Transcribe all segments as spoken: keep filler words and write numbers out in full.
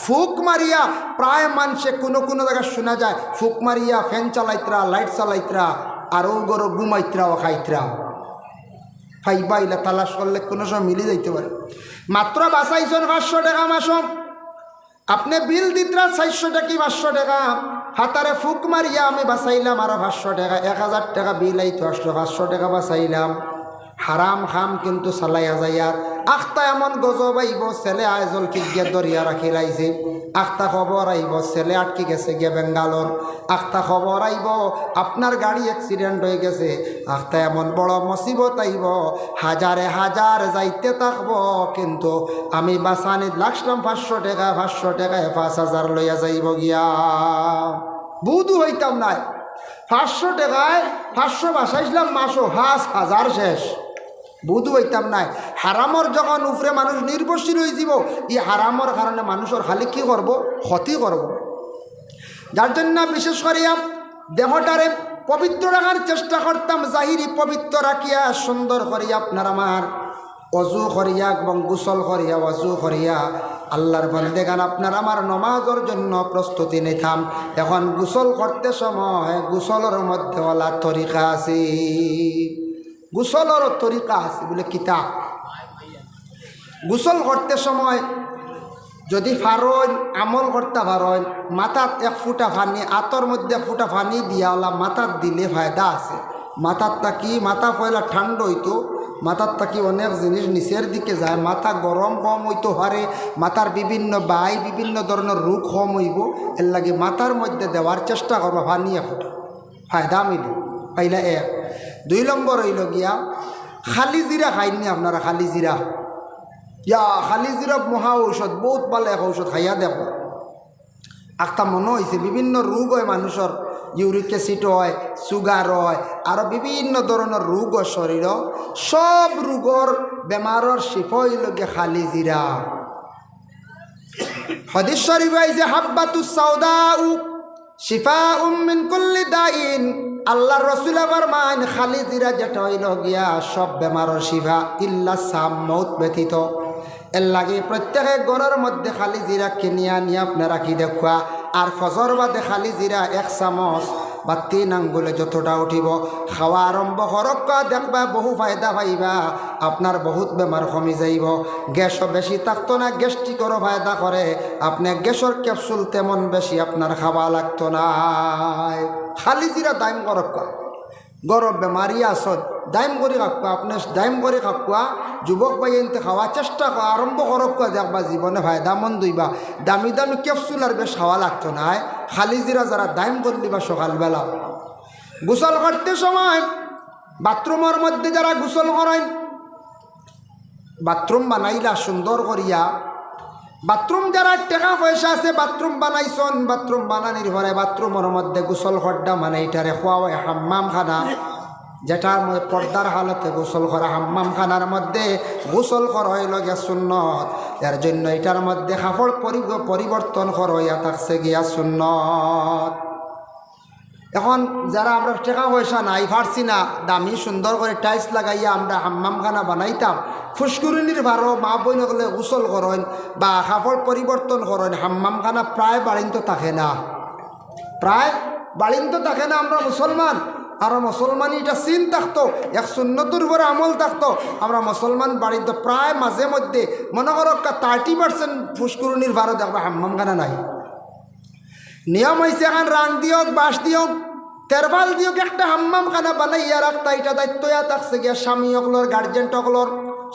ফুক মারিয়া প্রায় মানষে কুনু কুনু জাগাত হুনা যায়, ফুক মারিয়া ফ্যান চালাইতরা, লাইট চালাইতরা, আর অউ ঘরো ঘুমাইতরা ও খাইতরা। পাইবা ইলা তালাশ করলে কুনু সময় মিলি যাইতে পারে। মাত্র বাঁচাইছইন পাঁচশো টেকা মাসো, আপনে বিল দিতরা চাইরশো টেকা কি পাঁচশো টেকা, ফাতারে ফুক মারিয়া আমি বাঁচাইলাম আরো পাঁচশো টেকা, এক হাজার টেকা বিল আইতো আছলো, পাঁচশো টেকা বাঁচাইলাম। হারাম কাম কিন্তু চালাইয়া যাইয়ার। আখতা এমন গজব আইবো, ছেলে আইজল কিগিয়া ধরিয়া রাখিলাইছে। আখতা খবর আইবো, ছেলে আটকি গেছে গিয়া বেঙ্গালোর। আখতা খবর আইবো, আপনার গাড়ি অ্যাক্সিডেন্ট অইগেছে। আখতা এমন বড় মুসিবত আইবো, হাজারে হাজার যাইতে থাকবো, কিন্তু আমি বাঁচানিত লাগছিলাম পাঁচশো টেকা, পাঁচশো টেকায় পাঁচ হাজার লইয়া যাইবো গিয়া। বুধু অইতাম নায়, পাঁচশো টেকায় পাঁচশো বাঁচাইছিলাম, মাসো পাঁচ হাজার শেষ। বুধু অইতাম নায়। হারামর যখন উপরে মানুষ নির্ভরশীল অইযিবো, ই হারামর কারণে মানুষর খালি কি করবো? ক্ষতি করবো। যার জন্য বিশেষ করিয়া দেহটারে পবিত্র রাখার চেষ্টা করতাম, জাহিরি পবিত্র রাখিয়া সুন্দর করিয়া আপনার আমার অজু করিয়া এবং গোসল করিয়া, অজু করিয়া আল্লাহর বন্দেগান আপনার আমার নমাজর জন্য প্রস্তুতি নিতাম। এখন গোসল করতে সময় গোসলর মধ্যে ওলা তরিকা আছে, গোসলর তরিকা আছে বুলে কিতা? গোসল করতে সময় যদি পারইন, আমল করতা পারইন, মাথাত এক ফুটা পানি, আতর মধ্যে এক ফুটা পানি দিয়া ওলা মাথাত দিলে ফায়দা আছে। মাথাত থাকি, মাথা পয়লা ঠান্ডা অইতো, মাথাত থাকি অনেক জিনিস নিচের দিকে যায়, মাথা গরম কম অইতো পারে, মাথার বিভিন্ন বাই, বিভিন্ন ধরনর রোগ কম অইবো। এর লাগি মাথার মধ্যে দেওয়ার চেষ্টা করবা পানি এক ফুটা। ফায়দা মিলে, পাইলা এক। দুই নম্বর অইলো গিয়া, খালি জিরা খাইননি আপনারা? খালি জিরা, ইয়া, খালি জিরা মহা ঔষধ, বউত ভালা এক ঔষধ, খাইয়া দেখো। আখতা মনো অইছে, বিভিন্ন রোগ অয় মানুষর, ইউরিক অ্যাসিড অয়, সুগার অয়, আরো বিভিন্ন ধরনর রোগ অয় শরীরো। সব রোগর বেমারর শিফা অইলো গিয়া খালি জিরা। হাদিস শরীফো আইছে, "হাব্বাতুস সাউদাউ শিফাউম মিন কুল্লি দাইন।" আল্লাহর রসুলে ফরমাইন, খালি জিরা যেটা অইলো গিয়া সব বেমারর শিফা, ইল্লা সাম, মউত ব্যতীত। এর লাগি প্রত্যেকে ঘরর মধ্যে খালি জিরা কিনিয়া আনিয়া আপনে রাখি দেখবা। আর ফজর বাদে খালি জিরা এক চামচ বা তিন আঙ্গুলে যতটা উঠিবো, খাওয়া আরম্ভ করউক্কা, দেখবা বহু ফায়দা পাইবা। আপনার বহুত বেমার কমি যাইবো। গ্যাসও বেশি থাকতো না, গ্যাস্ট্রিকরও ফায়দা করে। আপনে গ্যাসর ক্যাপসুল তেমন বেশি আপনার খাওয়া লাগতো নায়। খালি জিরা দাইম করউক্কা। ঘরো বেমারি আছইন, দাইম করি খাউক্কা, আপনে দাইম করি খাউক্কা। যুবক ভাইয়াইন্তে খাওয়া চেষ্টা কর, আরম্ভ করউক্কা, দেখবা জীবনে ফায়দামন্দ অইবা। দামি দামি ক্যাপসুল আর বেশ খাওয়া লাগতো নায়। খালি জিরা যারা দাইম করলিবা সকালবেলা, গোসল করতে সময় বাথরুমর মধ্যে যারা গোসল করইন, বাথরুম বানাইলা সুন্দর করিয়া, বাথরুম যারা টেকা পয়সা আছে বাথরুম বানাইছইন, বাথরুম বানানির পরে বাথরুমর মধ্যে গোসল কররা, মানে ইটারে কওয়া অয় হাম্মাম খানা, যেটার মধ্যে পর্দার হালতে গোসল করা, হাম্মাম খানার মধ্যে গোসল করা অইলো গিয়া সুন্নত। এর জন্য ইটার মধ্যে কাপড় পরি-, পরিবর্তন করা অইয়া থাকছে গিয়া সুন্নত। এখন যারা আমরা টেকা পয়সা নাই, পারছি না দামি সুন্দর করি টাইলস লাগাইয়া আমরা হাম্মাম খানা বানাইতাম, ফুসকুরুনির পারো মা বইন অকলে গোসল করইন বা কাপড় পরিবর্তন করইন, হাম্মাম খানা প্রায় বাড়িন্তো থাকে না, প্রায় বাড়িন্তো থাকে না। আমরা মুসলমান, আর মুসলমানি ইটা চিন থাকতো, এক সুন্নতর উপরে আমল থাকতো। আমরা মুসলমান বাড়িন্তো প্রায় মাঝে মধ্যে মনে করউক্কা থার্টি পার্সেন্ট ফুসকুরুনির পারো দেখবা হাম্মাম খানা নাই। নিয়ম অইছে, এখান রাং দিউক, বাঁশ দিউক, তেরপাল দিউক, একটা হাম্মাম খানা বানাইয়া রাখতা। ইটা দায়িত্ব অইয়া থাকছে গিয়া স্বামী অকলর, গার্জেন অকলর।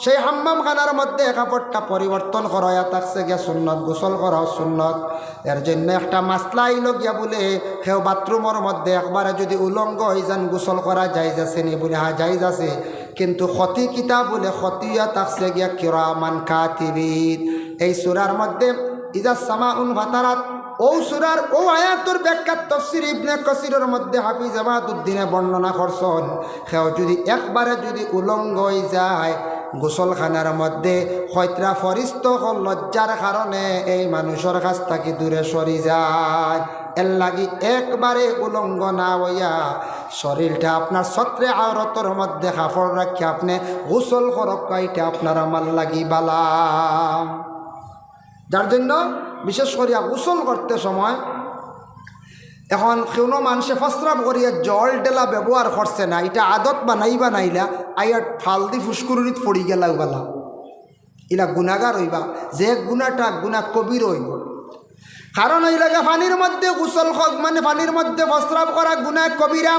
সেই হাম্মাম খানার মধ্যে কাপড়টা পরিবর্তন করা অইয়া থাকছে গিয়া সুন্নত, গোসল করাও সুন্নত। এর জন্য একটা মাসলা আইলো গিয়া বুলে, কেউ বাথরুমর মধ্যে একবারে যদি উলঙ্গ অইযান, গোসল করা জায়েজ আছে নি? বুলে, হ্যাঁ, জায়েজ আছে। কিন্তু ক্ষতি কিতা? বুলে, ক্ষতি অইয়া থাকছে গিয়া কিরামান কাতিবিন। এই সূরার মধ্যে ইজা সামাউন ফাতারাত, অউ সূরার অউ আয়াতর ব্যাখ্যা তফসির ইবনে কাসিরর মধ্যে হাফিজ এমাদুদ্দিনে বর্ণনা করছইন, কেউ যদি একবারে যদি উলঙ্গ অইযায়, গোসলখানার মধ্যে কইতরা ফিরিস্তা অকল লজ্জার কারণে এই মানুষর কাছ থাকি দূরে সরি যায়। এর লাগি একবারে উলঙ্গ না অইয়া শরীরটা আপনার সত্রে আওরতর মধ্যে কাপড় রাখিয়া আপনে গোসল করউক্কা, ইটা আপনার আমার লাগি বালা। যার জন্য বিশেষ করিয়া গোসল করতে সময়, এখন কোনো মানষে প্রস্রাব করিয়া জল ঢেলা ব্যবহার করছে না, ইটা আদত বানাই বানাইলা, আইয়া ফালদি ফুসকুরুনিত পড়ি গেলা উবালা, ইলা গুনাগার অইবা, যে গুনাটা গুনা কবিরা অইবো। কারণ অইলো গিয়া পানির মধ্যে গোসল ক-, মানে পানির মধ্যে প্রস্রাব করা গুনা কবিরা।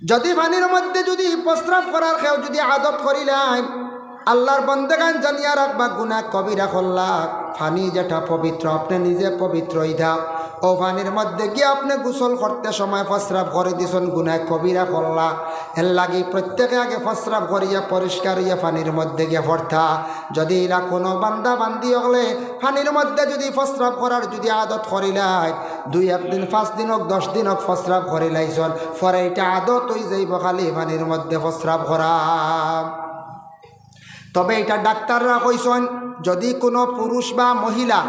যদি পানির মধ্যে যদি প্রস্রাব করার কেউ যদি আদত করিলাইন, আল্লার বন্দেগান জানিয়া রাখবা, গুনা কবিরা করলা। পানি যেটা পবিত্র, আপনে নিজে পবিত্র অইতা, অউ পানির মধ্যে গিয়া আপনে গোসল করতে সময় প্রস্রাব করি দিছইন, গুনা কবিরা করলা। এরলাগি প্রত্যেকে আগে প্রস্রাব করিয়া পরিষ্কার অইয়া পানির মধ্যে গিয়া পড়তা। যদি ইলা কোনো বান্দা বান্দি অকলে পানির মধ্যে যদি প্রস্রাব করার যদি আদত করিলাইন, দুই এক দিন, পাঁচ দিন অউক, দশ দিন অউক, প্রস্রাব করিলাইছইন, পরে ইটা আদত অইযাইবো খালি পানির মধ্যে প্রস্রাব করা। তবে ইটা ডাক্তাররা কইছইন, যদি কোনো পুরুষ বা মহিলা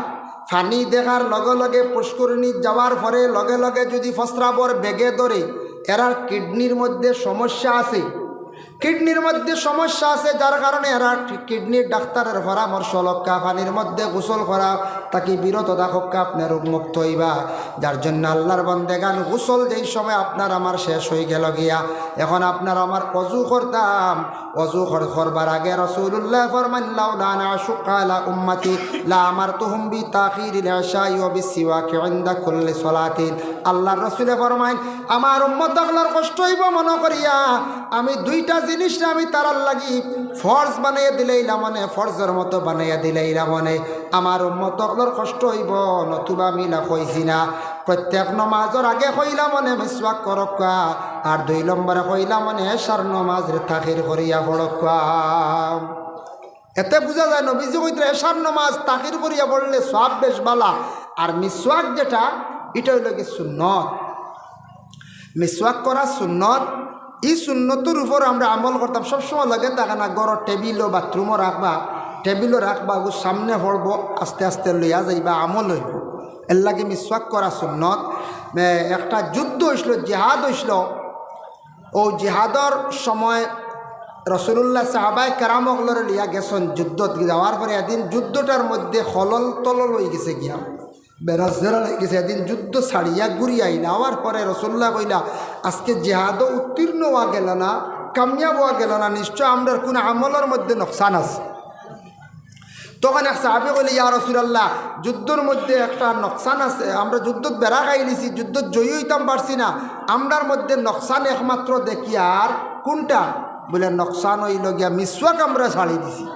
পানি দেখার লগে লগে, ফুসকুরুনিত যাওয়ার পরে লগে লগে যদি প্রস্রাবর বেগে ধরে, এরার কিডনির মধ্যে সমস্যা আছে, কিডনির মধ্যে সমস্যা আছে, যার কারণে এরা কিডনির ডাক্তারের পরামর্শ লউক্কা, পানির মধ্যে গোসল করা থাকি বিরত থাকউক্কা, আপনে রোগমুক্ত অইবা। যার জন্য আল্লার বন্দেগান, গোসল যেই সময় আপনার আমার শেষ অইগেলো গিয়া, এখন আপনার আমার অজু করতাম, অজু কর-, করবার আগে রাসুলুল্লায় ফরমাইন, "লাউলা আন আশুক্কা আলা উম্মতি লা আমারতুহুম বিতাখিরিল ইশাই ওয়া বিসসিওয়াকি ইনদা কুল্লি সালাতিন।" আল্লার রাসুলে ফরমাইন, আমার উম্মত অকলর কষ্ট অইবো মনো করিয়া আমি দুইটা জিনিসরে আমি তারার লাগি ফরজ বানাইয়া দিলাইলাম অনে, ফরজর মতো বানাইয়া দিলাইলাম অনে। আমার উম্মত অকলর কষ্ট অইবো, নতুবা আমি ইলা কইছি না। প্রত্যেক নমাজর আগে কইলাম অনে মিসওয়াক করউক্কা, আর দুই নম্বরে কইলাম অনে এশার নমাজরে তাখির করিয়া পড়উক্কা। এতে বুঝা যায় নবীজি কইতরা এশার নমাজ তাখির করিয়া পড়লে সওয়াব বেশ বালা। আর মিসওয়াক যেটা, ইটা অইলো গি সুন্নত। মিসওয়াক করা সুন্নত। ই সুন্নতর উপর আমরা আমল করতাম, সবসময় লগে থাকে না, ঘরর টেবিলো বাথরুমো রাখবা, টেবিলো রাখবা, অগু সামনে পড়বো, আস্তে আস্তে লইয়া যাইবা, আমল অইবো। এরলাগি মিসওয়াক করা সুন্নত। এ, একটা যুদ্ধ অইছিল, জিহাদ অইছিল, অউ জিহাদর সময় রাসুলুল্লায় সাহাবায়ে কেরাম অকলরে লইয়া গেছইন যুদ্ধত। যাওয়ার পরে এদিন যুদ্ধটার মধ্যে খলল তলল অইগেছে গিয়া, বেরাজ জেরাজ অইগেছে। এদিন যুদ্ধ ছাড়িয়া ঘুরিয়া আইলা, আওয়ার পরে রাসুলুল্লায় কইলা, "আজকে জিহাদো উত্তীর্ণ অওয়া গেলো না, কামিয়াব অওয়া গেলো না, নিশ্চয় আমরার কুনু আমলর মধ্যে নোকসান আছে।" তখন এক সাহাবী কইলে, "ইয়া রাসুলাল্লাহ, যুদ্ধর মধ্যে একটা নোকসান আছে, আমরা যুদ্ধত বেড়া খাইলিছি, যুদ্ধত জয়ী অইতাম পারছি না, আমরার মধ্যে নোকসান একমাত্র দেখি আর কুনটা?" বলে, "নোকসান অইলো গিয়া মিসওয়াক আমরা ছাড়ি দিছি।"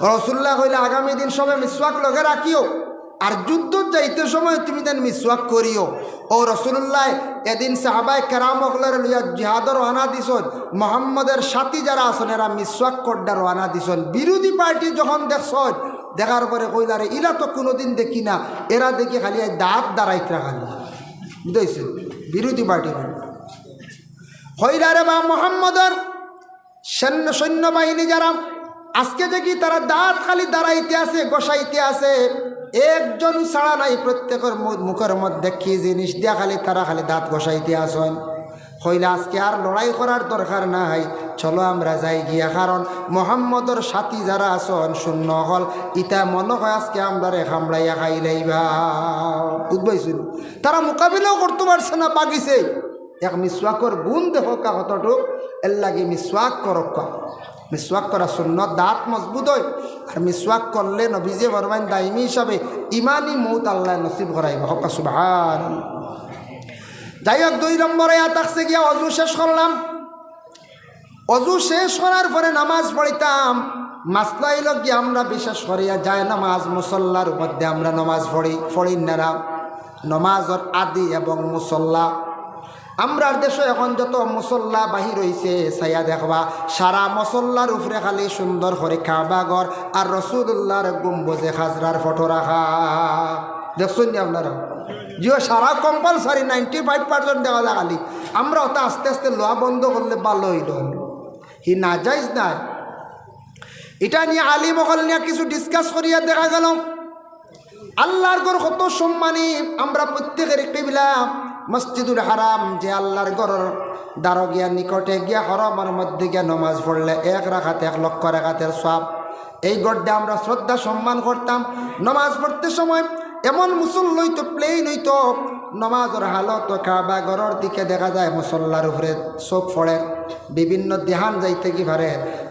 রাসুলুল্লায় কইলা, "আগামী দিন সবে মিসওয়াক লগে রাখিও, আর যুদ্ধত যাইতে সময় তুমি যেন মিসওয়াক করিও।" অউ রাসুলুল্লায় এদিন সাহাবায়ে কেরাম অকলরে লইয়া জিহাদো রওয়ানা দিছইন, মুহাম্মদর সাথী যারা আছইন এরা মিসওয়াক করডা রওয়ানা দিছইন। বিরোধী পার্টি যখন দেখছইন, দেখার পরে কইলা, "রে, ইলা তো কুনুদিন দেখি না, এরা দেখি খালি এই দাঁত দাড়াইতরা খালি।" বুঝাইছে? বিরোধী পার্টি কইলা, "রে বা মুহাম্মদর সৈন্য, সৈন্যবাহিনী যারা, আজকে দেখি তারা দাঁত খালি দাঁড়াইতে আছে, ঘষাইতে আছে, একজন ছাড়া নাই, প্রত্যেকর মু-, মুখর মধ্যে কি জিনিস দিয়া খালি তারা খালি দাঁত ঘষাইতে আছইন।" কইলা, "আজকে আর লড়াই করার দরকার নাই, চলো আমরা যাই গিয়া, কারণ মুহাম্মদর সাথী যারা আছইন সৈন্য অকল, ইতা মনো কয় আজকে আমরারে কামড়াইয়া খাইলাইবা।" বুঝবাইছইন? তারা মোকাবিলাও করতে পারছে না, বাগিছে। এক মিসওয়াকর গুণ দেখউক্কা কতটুক, এরলাগি মিসওয়াক করউক্কা। মিসওয়াক করা সুন্নত, দাঁত মজবুত অয়। আর মিসওয়াক করলে নবীজিয়ে ফরমাইন দাইমি হিসাবে ইমানি মউত আল্লায় নসিব করাইবা। কউক্কা সুবহানাল্লাহ। যাই হউক, দুই নম্বরে আয়া থাকছে গিয়া অজু শেষ করলাম। অজু শেষ করার পরে নামাজ পড়িতাম। মাসলা অইলো গিয়া আমরা বিশেষ করিয়া জায়নামাজ, মুসল্লার মধ্যে আমরা নামাজ পড়ি, পড়ি না না। নামাজর আদি এবং মুসল্লা। আমরার দেশো এখন যত মুসল্লা বাহির অইছে, চাইয়া দেখবা, সারা মুসল্লার উপরে খালি সুন্দর করি কাবা ঘর আর রাসুলুল্লাহর গম্বুজে খাজরার ফটো রাখা। দেখছইন নি আপনারা? জিও, সারা compulsory ninety five percent দেখা যায় খালি। আমরা অতা আস্তে আস্তে লওয়া বন্ধ করলে ভালা অইলো। হি নাজাইজ নায়। ইটা নিয়া আলিম অকল নিয়া কিছু discuss করিয়া দেখা গেলো, আল্লার ঘর কত সম্মানী, আমরা প্রত্যেকর কিবলা মসজিদুল হারাম, যে আল্লার ঘরর দ্বারো গিয়া, নিকটে গিয়া, হরমর মধ্যে গিয়া নমাজ পড়লে এক রাকাত এক লক্ষ রাকাতর সওয়াব। এই ঘরটা আমরা শ্রদ্ধা সম্মান করতাম। নমাজ পড়তে সময় এমন মুসল্লা অইতো, প্লেন অইতো, নমাজর হালত কাবা ঘরর দিকে দেখা যায়, মুসল্লার উপরে চোখ পড়ে, বিভিন্ন ধ্যান যাইতে কি পারে।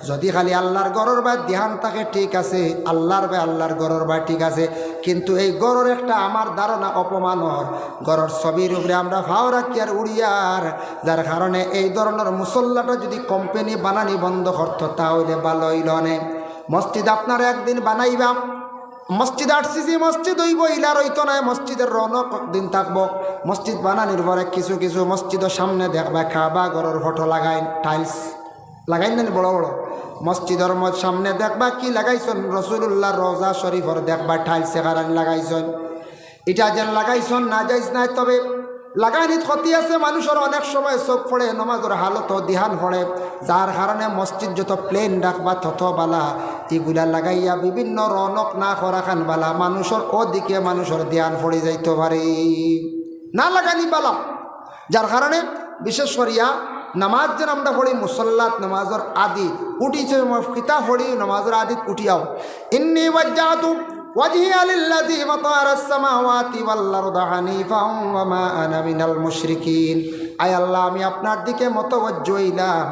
যদি খালি আল্লার ঘরর বায় ধ্যান থাকে, ঠিক আছে, আল্লার বায়, আল্লার ঘরর বায়, ঠিক আছে, কিন্তু এই ঘরর একটা আমার ধারণা অপমান অর। ঘরর ছবির উপরে আমরা পাও রাখিয়ার উড়িয়ার, যার কারণে এই ধরনর মুসল্লাটা যদি কোম্পানি বানানি বন্ধ করতো, তা অইলে ভালা অইলো অনে। মসজিদ আপনারা একদিন বানাইবা, মসজিদ আরসিসি মসজিদ অইবো, ইলা রইতো নায়, মসজিদর রৌনক দিন থাকবো। মসজিদ বানানির পরে কিছু কিছু মসজিদর সামনে দেখবা কাবা ঘরর ফটো লাগাইন, টাইলস লাগাইন না নি বড় বড়। মসজিদর ম-, সামনে দেখবা কি লাগাইছইন, রসুলুল্লার রওজা শরীফর দেখবা টাইলস এখান লাগাইছইন। ইটা যেন লাগাইছইন নাজাইজ নায়, তবে লাগানিত ক্ষতি আছে, মানুষর অনেক সময় চোখ পড়ে, নমাজর হালতো ধ্যান পড়ে, যার কারণে মসজিদ যত প্লেন রাখবা তত ভালা। ইগুলা লাগাইয়া বিভিন্ন রৌনক না করাখান ভালা, মানুষর ওদিকে মানুষর ধ্যান পড়ি যাইতো পারে, না লাগানি ভালা। যার কারণে বিশেষ করিয়া নামাজ যেন আমরা পড়ি মুসল্লাত, নামাজর আদি উঠিছে, কিতা পড়ি নামাজর আদিত উঠিয়াও, إني وجهت وجهي للذي فطر السماوات والأرض حنيفا وما أنا من المشركين। আয় আল্লাহ, আমি আপনার দিকে মতওয়াজ্জু অইলাম,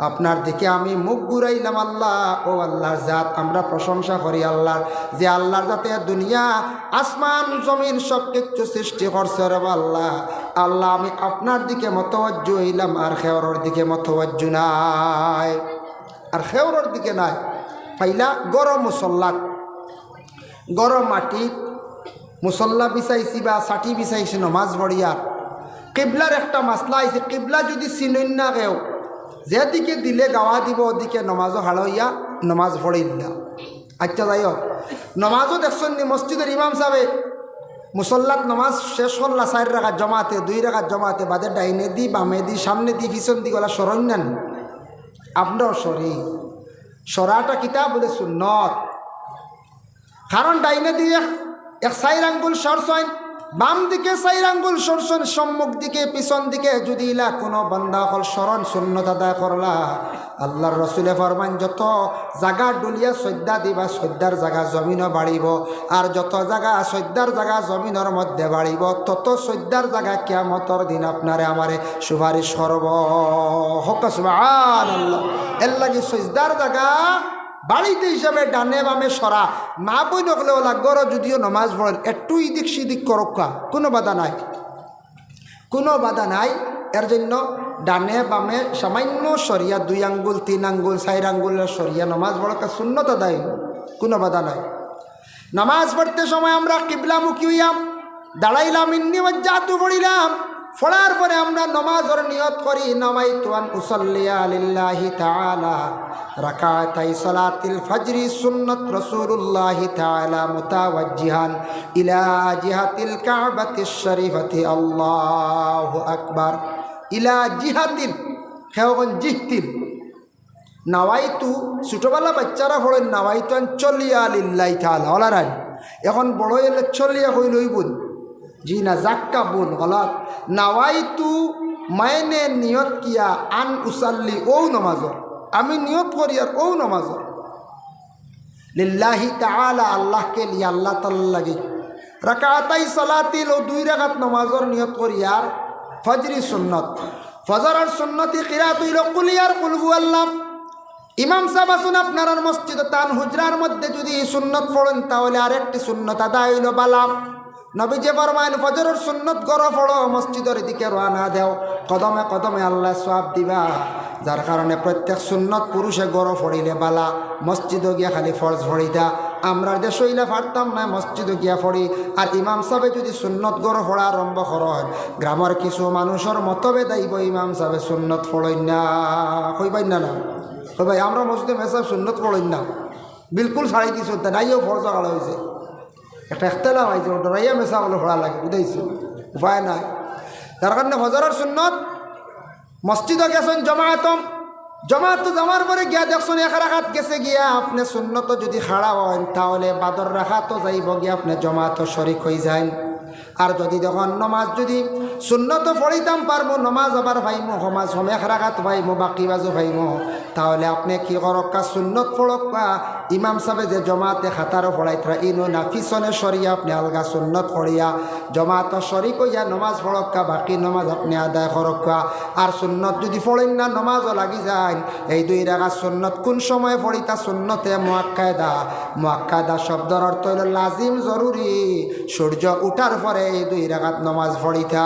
আপনার দিকে আমি মুখ ঘুরাইলাম আল্লাহ। ও আল্লাহর জাত, আমরা প্রশংসা করি আল্লাহর, যে আল্লাহর জাতে দুনিয়া, আসমান, জমিন সব কিছু সৃষ্টি করছে রে আল্লাহ। আল্লাহ, আমি আপনার দিকে মতওয়াজ্জু অইলাম, আর খেওরর দিকে মতওয়াজ্জু নাই, আর খেওরর দিকে নাই। পাইলা গরম মুসল্লাত, গরম মাটিত মুসল্লা বিছাইছি বা ছাটি বিছাইছি নমাজ পড়িয়ার। কিবলার একটা মাসলা আইছে, কিবলা যদি চিনইন না কেউ, যেদিকে দিলে গাওয়া দিব, ওদিকে নমাজও হাড়ইয়া নমাজ পড়িল্লা। আচ্ছা, যাই হোক, নমাজও দেখছইন নি, মসজিদর ইমাম সাবে মুসল্লাত নমাজ শেষ করলা, চাইর রাকাত জমাতে, দুই রাকাত জমাতে, বাদে ডাইনে দি, বামে দি, সামনে দি, পিছন দি, গলা সরইন না নি? আপনারাও সরি। সরাটা কিতা বলে? সুন্নত। কারণ ডাইনে দি এক, এক চাইর আঙ্গুল সরছইন, বাম দিকে চাইর আঙ্গুল সরছইন, সম্মুখ দিকে, পিছন দিকে যদি ইলা কোনো বান্দা অকল সরইন সুন্নত আদায় করলা, আল্লাহর রসুলে ফরমাইন, যত জাগা ডুলিয়া সইজদা দিবা, সইজদার জাগা জমিনও বাড়িবো, আর যত জাগা সইজদার জাগা জমিনর মধ্যে বাড়িবো, তত সইজদার জাগা কিয়ামতর দিন আপনারে আমারে সুপারিশ করবো। হক্কা সুবহানাল্লাহ। এর লাগি সইজদার জাগা বাড়িতে হিসাবে ডানে বামে সরা। মা বইন অকলে ওলা ঘরো যদিও নমাজ পড়ইন, একটু ইদিক সিদিক করউক্কা, কোনো বাধা নাই, কোনো বাধা নাই। এর জন্য ডানে বামে সামান্য সরিয়া, দুই আঙ্গুল, তিন আঙ্গুল, চাইর আঙ্গুল সরিয়া নমাজ পড়উক্কা, সুন্নত আদায়, কোনো বাধা নাই। নমাজ পড়তে সময় আমরা কিবলামুখী অইয়া দাঁড়াইলাম, ইন্নি ওয়াজ্জাহতু পড়িলাম, পড়ার পরে আমরা নমাজর নিয়ত করি, নাওয়াইতু আন উসাল্লিয়া লিল্লাহি তাআলা রাকাতাই সালাতিল ফজরি সুন্নাত রাসূলুল্লাহি তাআলা মুতাওয়াজ্জিহান ইলা জিহাতিল কাবাতিশ শরীফাতি। আল্লাহু আকবার। ইলা জিহাতিল, কেউ কইন জিহতিল। নাওয়াইতু, ছোটবেলা বাচ্চারা পড়ইন, নাওয়াইতু আন চলিয়া লিল্লাহি তাআলা, ওলা রাইন। এখন বড় অইলে চলিয়া কইলে অইবো নি? জি না, যাক্কা, ভুল, গলত। নাওয়াইতু মাইনে নিয়ত কিয়া আন উসাল্লি, অউ নমাজর। আমি নিয়ত করিয়ার অউ নমাজর। লিল্লাহি তাআলা, আল্লাহকে লিয়া, আল্লাহ তাআলার লাগি। রাকাতাই সালাতিল, অউ দুই রাকাত নমাজর নিয়ত করিয়ার ফজরি সুন্নত। ফজরর সুন্নতি কিরাত অইলো কুলিয়ার কুলহু আল্লাহ। ইমাম সাব আছইন আপনারার মসজিদো, তান হুজরার মধ্যে যদি ই সুন্নত পড়ইন, তাহলে আরেকটি সুন্নত আদায় অইলো বালা। নবীজি ফরমাইন, ফজরর সুন্নত ঘরো পড়ো, মসজিদর দিকে রওয়ানা দেও, কদমে কদমে আল্লায় সওয়াব দিবা। যার কারণে প্রত্যেক সুন্নত পুরুষে ঘরো পড়িলে বালা, মসজিদো গিয়া খালি ফরজ পড়িতা। আমরার দেশো ইলা পারতাম নায়, মসজিদো গিয়া পড়ি। আর ইমাম সাবে যদি সুন্নত ঘরো পড়া আরম্ভ করইন, গ্রামর কিছু মানুষর মতভেদ আইবো, ইমাম সাবে সুন্নত পড়ইন না, কইবা নি না? কইবা, আমরা মসজিদো মেসাব সুন্নত পড়ইন না, বিলকুল ছাড়ি দিছইন, তে নাইও ফরজ খাড়া অইছে। একটা ইখতিলাফ আইছে, ডরাইয়া মেসাব অকলে পড়া লাগে, বুঝাইছো? উপায় নাই। যার কারণে ফজরর সুন্নত মসজিদো গেছইন জমাতো, জমাতো যাওয়ার পরে গিয়া দেখছইন এক রাকাত গেছে গিয়া, আপনে সুন্নতো যদি খাড়া অইন, তাহলে বাদর রাকাতও যাইবো গিয়া, আপনে জমাতো শরিক অইযাইন। আর যদি দেখইন নমাজ যদি সুন্নতো পড়িতাম পারমু, নমাজ আবার পাইমু, নমাজ হম এক রাকাত পাইমু, বাকি বাজু পাইমু, তাহলে আপনে কি করউক্কা? সুন্নত পড়উক্কা। ইমাম সাবে যে জমাতে কাতারো পড়াইতরা, ইনো না পিছনে সরিয়া আপনে আলগা সুন্নত পড়িয়া জমাতো শরিক অইয়া নমাজ পড়উক্কা, বাকি নমাজ আপনে আদায় করউক্কা। আর সুন্নত যুদি পড়ইন না, নমাজও লাগি যাইন। এই দুই রাকাত সুন্নত কুন সময় পড়িতা? সুন্নতে মুআক্কাদা। মুআক্কাদা শব্দর অর্থ অইলো লাজিম, জরুরি। সূর্য উঠার পরে এই দুই রাকাত নমাজ পড়িতা।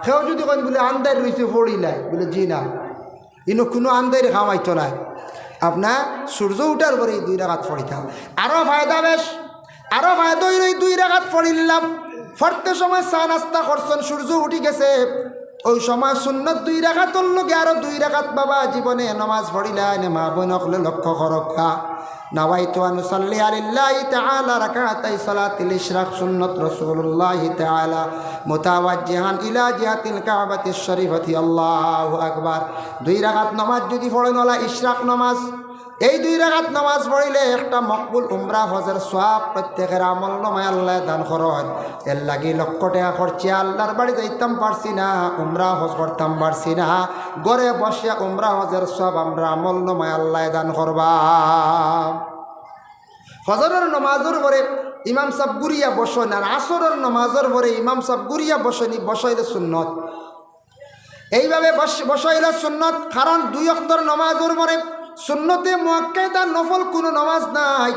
কেউ যুদি কইন বুলে আন্দাইর রইছে, পড়িলাই, বুলে জি না, ইনো কুনু আন্দাইর কাম অইতো নায়। আপনার সূর্য উঠার পরে এই দুই রাকাত পড়িতা। আরো ফায়দা বেশ, আরো ফায়দা অইলো এই দুই রাকাত পড়িলাম, পড়তে সময় চা নাস্তা করছইন, সূর্য উঠি গেছে, ওই সময় সুন্নত দুই রাকাতর লগে আরো দুই রাকাত বাবা জীবনে নমাজ পড়িলাইন। মা বইন অকলে লক্ষ্য করউক্কা। নাওয়াইতু আন উসাল্লিয়া লিল্লাহি তাআলা রাকাতাই সালাতিল ইশরাক, সুন্নত রাসূলুল্লাহি তাআলা, মুতাওয়াজ্জিহান ইলা জিহাতিল কাবাতিশ শরীফাতি। আল্লাহু আকবার। দুই রাকাত নমাজ যুদি পড়ইন, অলা ইশরাক নমাজ, এই দুই রাকাত নমাজ পড়িলে একটা মকবুল উমরা হজর সওয়াব প্রত্যেকের আমল নামায় আল্লায় দান করইন। এর লাগি লক্ষ টেকা খরচিয়া আল্লার বাড়ি যাইতাম পারছি না, উমরা হজ করতাম পারছি না, ঘরে বসিয়া উমরা হজর সওয়াব আমরার আমল নামায় আল্লায় দান করবা। ফজরর নমাজর পরে ইমাম সাব ঘুরিয়া বসইন, আর আসরর নমাজর পরে ইমাম সাব ঘুরিয়া বসইন, ই বসা অইলো সুন্নত। এইভাবে বস-, বসা অইলো সুন্নত, কারণ দুই অক্তর নমাজর পরে সুন্নতে মুআক্কাদা নফল কুনু নমাজ নাই।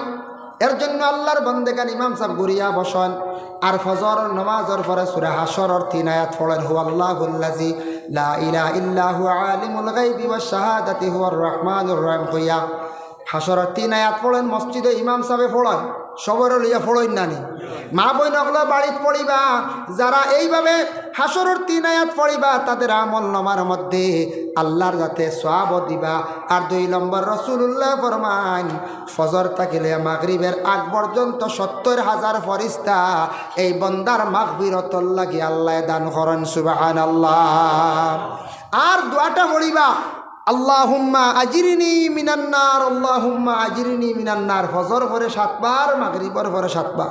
এর জন্য আল্লার বন্দেগান ইমাম সাব ঘুরিয়া বসইন। আর ফজরর নমাজর পরে সূরা হাশরর তিন আয়াত পড়ইন, হুয়াল্লাহুল্লাযী লা ইলাহা ইল্লা হুয়া আলিমুল গায়বি ওয়াশ শাহাদাতি হুয়ার রহমানুর রহিম কইয়া। হাশরর তিন আয়াত পড়ইন, মসজিদো ইমাম সাবে পড়ইন, সবরে লইয়া পড়ইন না নি? মা বইন অকলে বাড়িত পড়িবা, যারা এইভাবে হাশরর তিন আয়াত পড়িবা, তাদের আমল নামার মধ্যে আল্লার যাতে সওয়াবও দিবা। আর দুই নম্বর, রাসূলুল্লায় ফরমাইন, ফজর থাকি লইয়া মাগরিবের আগ পর্যন্ত সত্তর হাজার ফিরিস্তা এই বন্দার মাগফিরতর লাগি আল্লায় দান করইন। সুবহানাল্লাহ। আর দোয়াটা পড়িবা, আল্লাহুম্মা আজিরনি মিনান নার, আল্লাহুম্মা আজিরনি মিনান নার। ফজর পরে সাতবার, মাগরিবর পরে সাতবার।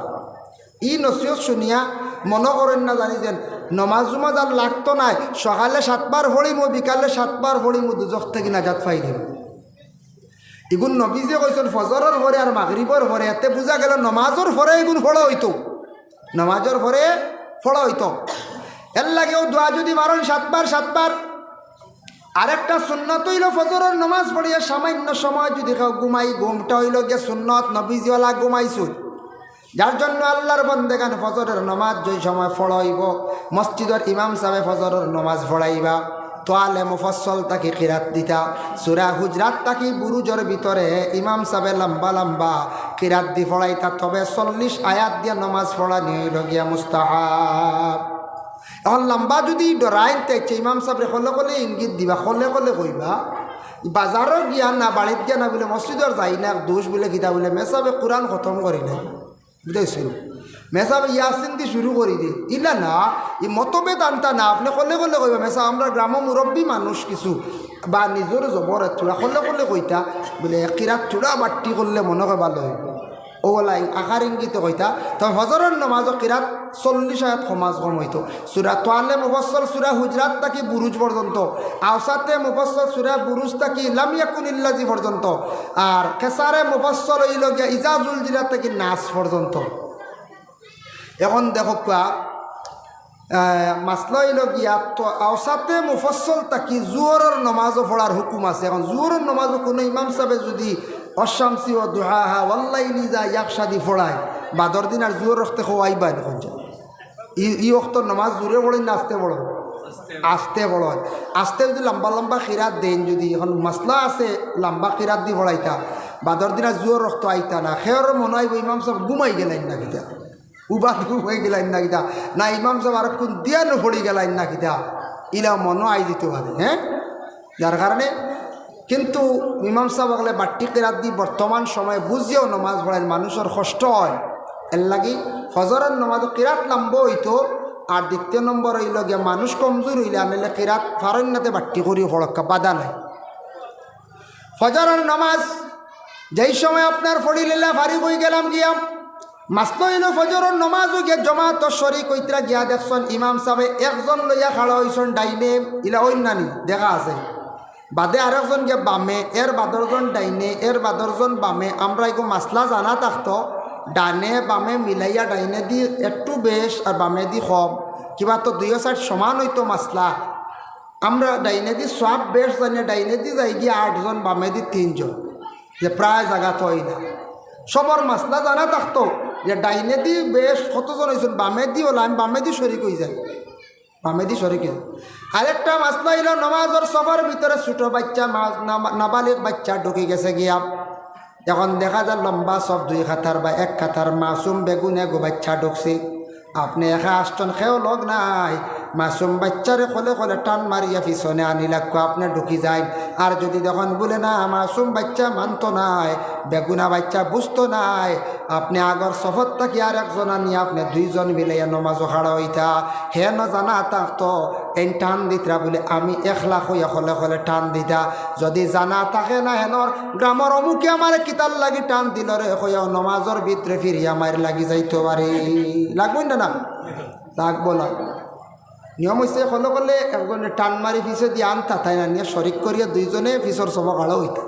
ই নসিহত শুনিয়া মনো করইন না জানি যেন নমাজ উমাজ আর লাগতো নায়, সকালে সাতবার পড়িমু, বিকালে সাতবার পড়িমু, দুজখ থাকি নাজাত পাইলিমু। ইগুন নবীজিয়ে কইছইন ফজরর পরে আর মাগরিবর পরে, এতে বুঝা গেলো নমাজর পরে ইগুন পড়া অইতো, নমাজর পরে পড়া অইতো। এর লাগি অউ দোয়া যুদি পারইন সাতবার, সাতবার। আরেকটা সুন্নত অইলো ফজরর নমাজ পড়িয়া সামান্য সময় যুদি কেউ ঘুমাই, ঘুমটা অইলো গিয়া সুন্নত, নবীজিওয়ালা ঘুমাইছইন। যার জন্য আল্লার বন্দেগান ফজরর নমাজ যেই সময় পড়া অইবো, মসজিদর ইমাম সাবে ফজরর নমাজ পড়াইবা, তোয়ালে মুফাসসল থাকি কিরাত দিতা, সূরা হুজরাত থাকি বুরুজর ভিতরে ইমাম সাবে লম্বা লম্বা কিরাত দি পড়াইতা, তবে চল্লিশ আয়াত দিয়া নমাজ পড়ানি অইলো গিয়া মুস্তাহাব। এখন লম্বা যুদি ডরাইন তে ইমাম সাবরে কলে কলে ইঙ্গিত দিবা, কলে কলে কইবা, বাজারো গিয়া না, বাড়িত গিয়া না, বুলে মসজিদর যাই না, এক দোষ বুলে কিতা বুলে, মেসাবে কুরআন খতম করিলে, বুঝাইছইন? মেসাবে ইয়াসিন দি শুরু করি দে, ইলা না, ই মতভেদ আনতা না, আপনে কলে কলে কইবা, মেসাব, আমরা গ্রামো মুরব্বি মানুষ কিছু, বা নিজর জবর থুড়া কলে কলে কইতা, বুলে এক কিরাত থুড়া বাট্টি করলে মনো কয় ভালা অইবো। অউ লাইন আকার ইঙ্গিতে কইতা, তবে ফজরর নমাজো কিরাত চল্লিশ আয়াত কম আজ কম অইতো। সূরা তোয়ালে মুফাসসল সূরা হুজরাত থাকি বুরুজ পর্যন্ত, আওসাতে মুফাসসল সূরা বুরুজ থাকি লাম ইয়াকুনিল্লাযী পর্যন্ত, আর কেসারে মুফাসসল অইলো গিয়া ইজা জুলজিলাত থাকি নাস পর্যন্ত। এখন দেখউক্কা, আহ, মাসলা অইলো গিয়া তো আওসাতে মুফাসসল থাকি জুহরর নমাজও পড়ার হুকুম আছে। এখন জুহরর নমাজও কুনু ইমাম সাবে যুদি ওয়াশ-শামসি ওয়া দুহাহা ওয়াল লাইলি ইযা ইয়াগশা দি পড়ায়, বাদর দিন আর জুহর অক্তে কওয়াইবা নি কইন যে? ই, ই অক্তর নমাজ জুরে পড়ইন না আস্তে পড়ইন? আস্তে পড়ইন। আস্তে যুদি লম্বা লম্বা কিরাত দেইন, যুদি এখন মাসলা আছে লম্বা কিরাত দি পড়াইতা, বাদর দিন আর জুহর অক্ত আইতা না, কেউর মনো অইবো ইমাম সাব ঘুমাই গেলাইন না কিতা। উবাদ অই গেলাইন না কিতা, না ইমাম সাব আরোকক্ষণ দিয়া নু পড়ি গেলাইন না কিতা, ইলা মনো আই দিতো পারে, হ্যাঁ? যার কারণে কিন্তু ইমাম সাব অকলে বাট্টি কিরাত দি বর্তমান সময়ে বুঝিয়াও নমাজ পড়াইন, মানুষর কষ্ট অয়। এর লাগি ফজরর নমাজো কিরাত লম্বা অইতো, আর দ্বিতীয় নম্বর অইলো গিয়া মানুষ কমজুর অইলে আনলে কিরাত পারইন না তে বাট্টি করিও পড়উক্কা, বাধা নাই। ফজরর নমাজ যেই সময় আপনার পড়িলিলা ফারিগ অই গেলাম গিয়া, মাসলা অইলো ফজরর নমাজো গিয়া জমাতো শরিক অইতরা গিয়া দেখছইন ইমাম সাবে একজন লইয়া খাড়া অইছইন ডাইনে, ইলা অইন না নি? দেখা আছে। বাদে আরেকজন গিয়া বামে, এর বাদর জন ডাইনে, এর বাদর জন বামে। আমরা এগু মাসলা জানা থাকতো, ডানে বামে মিলাইয়া ডাইনেদি একটু বেশ আর বামেদি কম, কিবা তো দুইও side সমান অইতো মাসলা। আমরা ডাইনেদি সওয়াব বেশ জানিয়া ডাইনেদি যাইগি আটজন, বামেদি তিনজন, যে প্রায় জাগাত অয় না। সবর মাসলা জানা থাকতো যে ডাইনেদি বেশ কতজন অইছইন, বামেদি অইলা, আমি বামেদি শরিক অইযাই, বামেদি শরিক অইযাই। আরেকটা মাসলা অইলো, নমাজর সফর ভিতরে ছোট বাইচ্চা, মা-, না-, নাবালিগ বাইচ্চা ঢুকি গেছে গিয়া। এখন দেখা যায় লম্বা সফ দুই কাতার বা এক কাতার, মাসুম বেগুনা এগু বাইচ্চা ঢুকছে। আপনে একা আছইন, কেউ লগ নাই, মাসুম বাইচ্চারে কলে কলে টান মারিয়া পিছনে আনি লাগবো, আপনে ঢুকি যাইন। আর যুদি দেখইন বুলে না, মাসুম বাইচ্চা মানতো নায়, বেগুনা বাইচ্চা বুঝতো নায়, আপনে আগর সফর থাকি আরেকজন আনিয়া আপনে দুইজন মিলাইয়া নমাজো খাড়া অইতা। হে না জানা থাকতো, এইন টান দিতরা বুলে আমি একলা কইয়া কলে কলে টান দিতা। যুদি জানা থাকে না হেনর গ্রামর অমুকে আমারে কিতার লাগি টান দিলো রে কইয়াও নমাজর ভিতরে ফিরিয়া মাইর লাগি যাইতো পারে। লাগবো না, না? লাগবো, লাগবো। নিয়ম অইছে, কলে কলে একজনে টান মারি পিছেদি আনতা, তাইন আনিয়া শরিক করিয়া দুইজনে পিছর সফো খাড়া অইতা।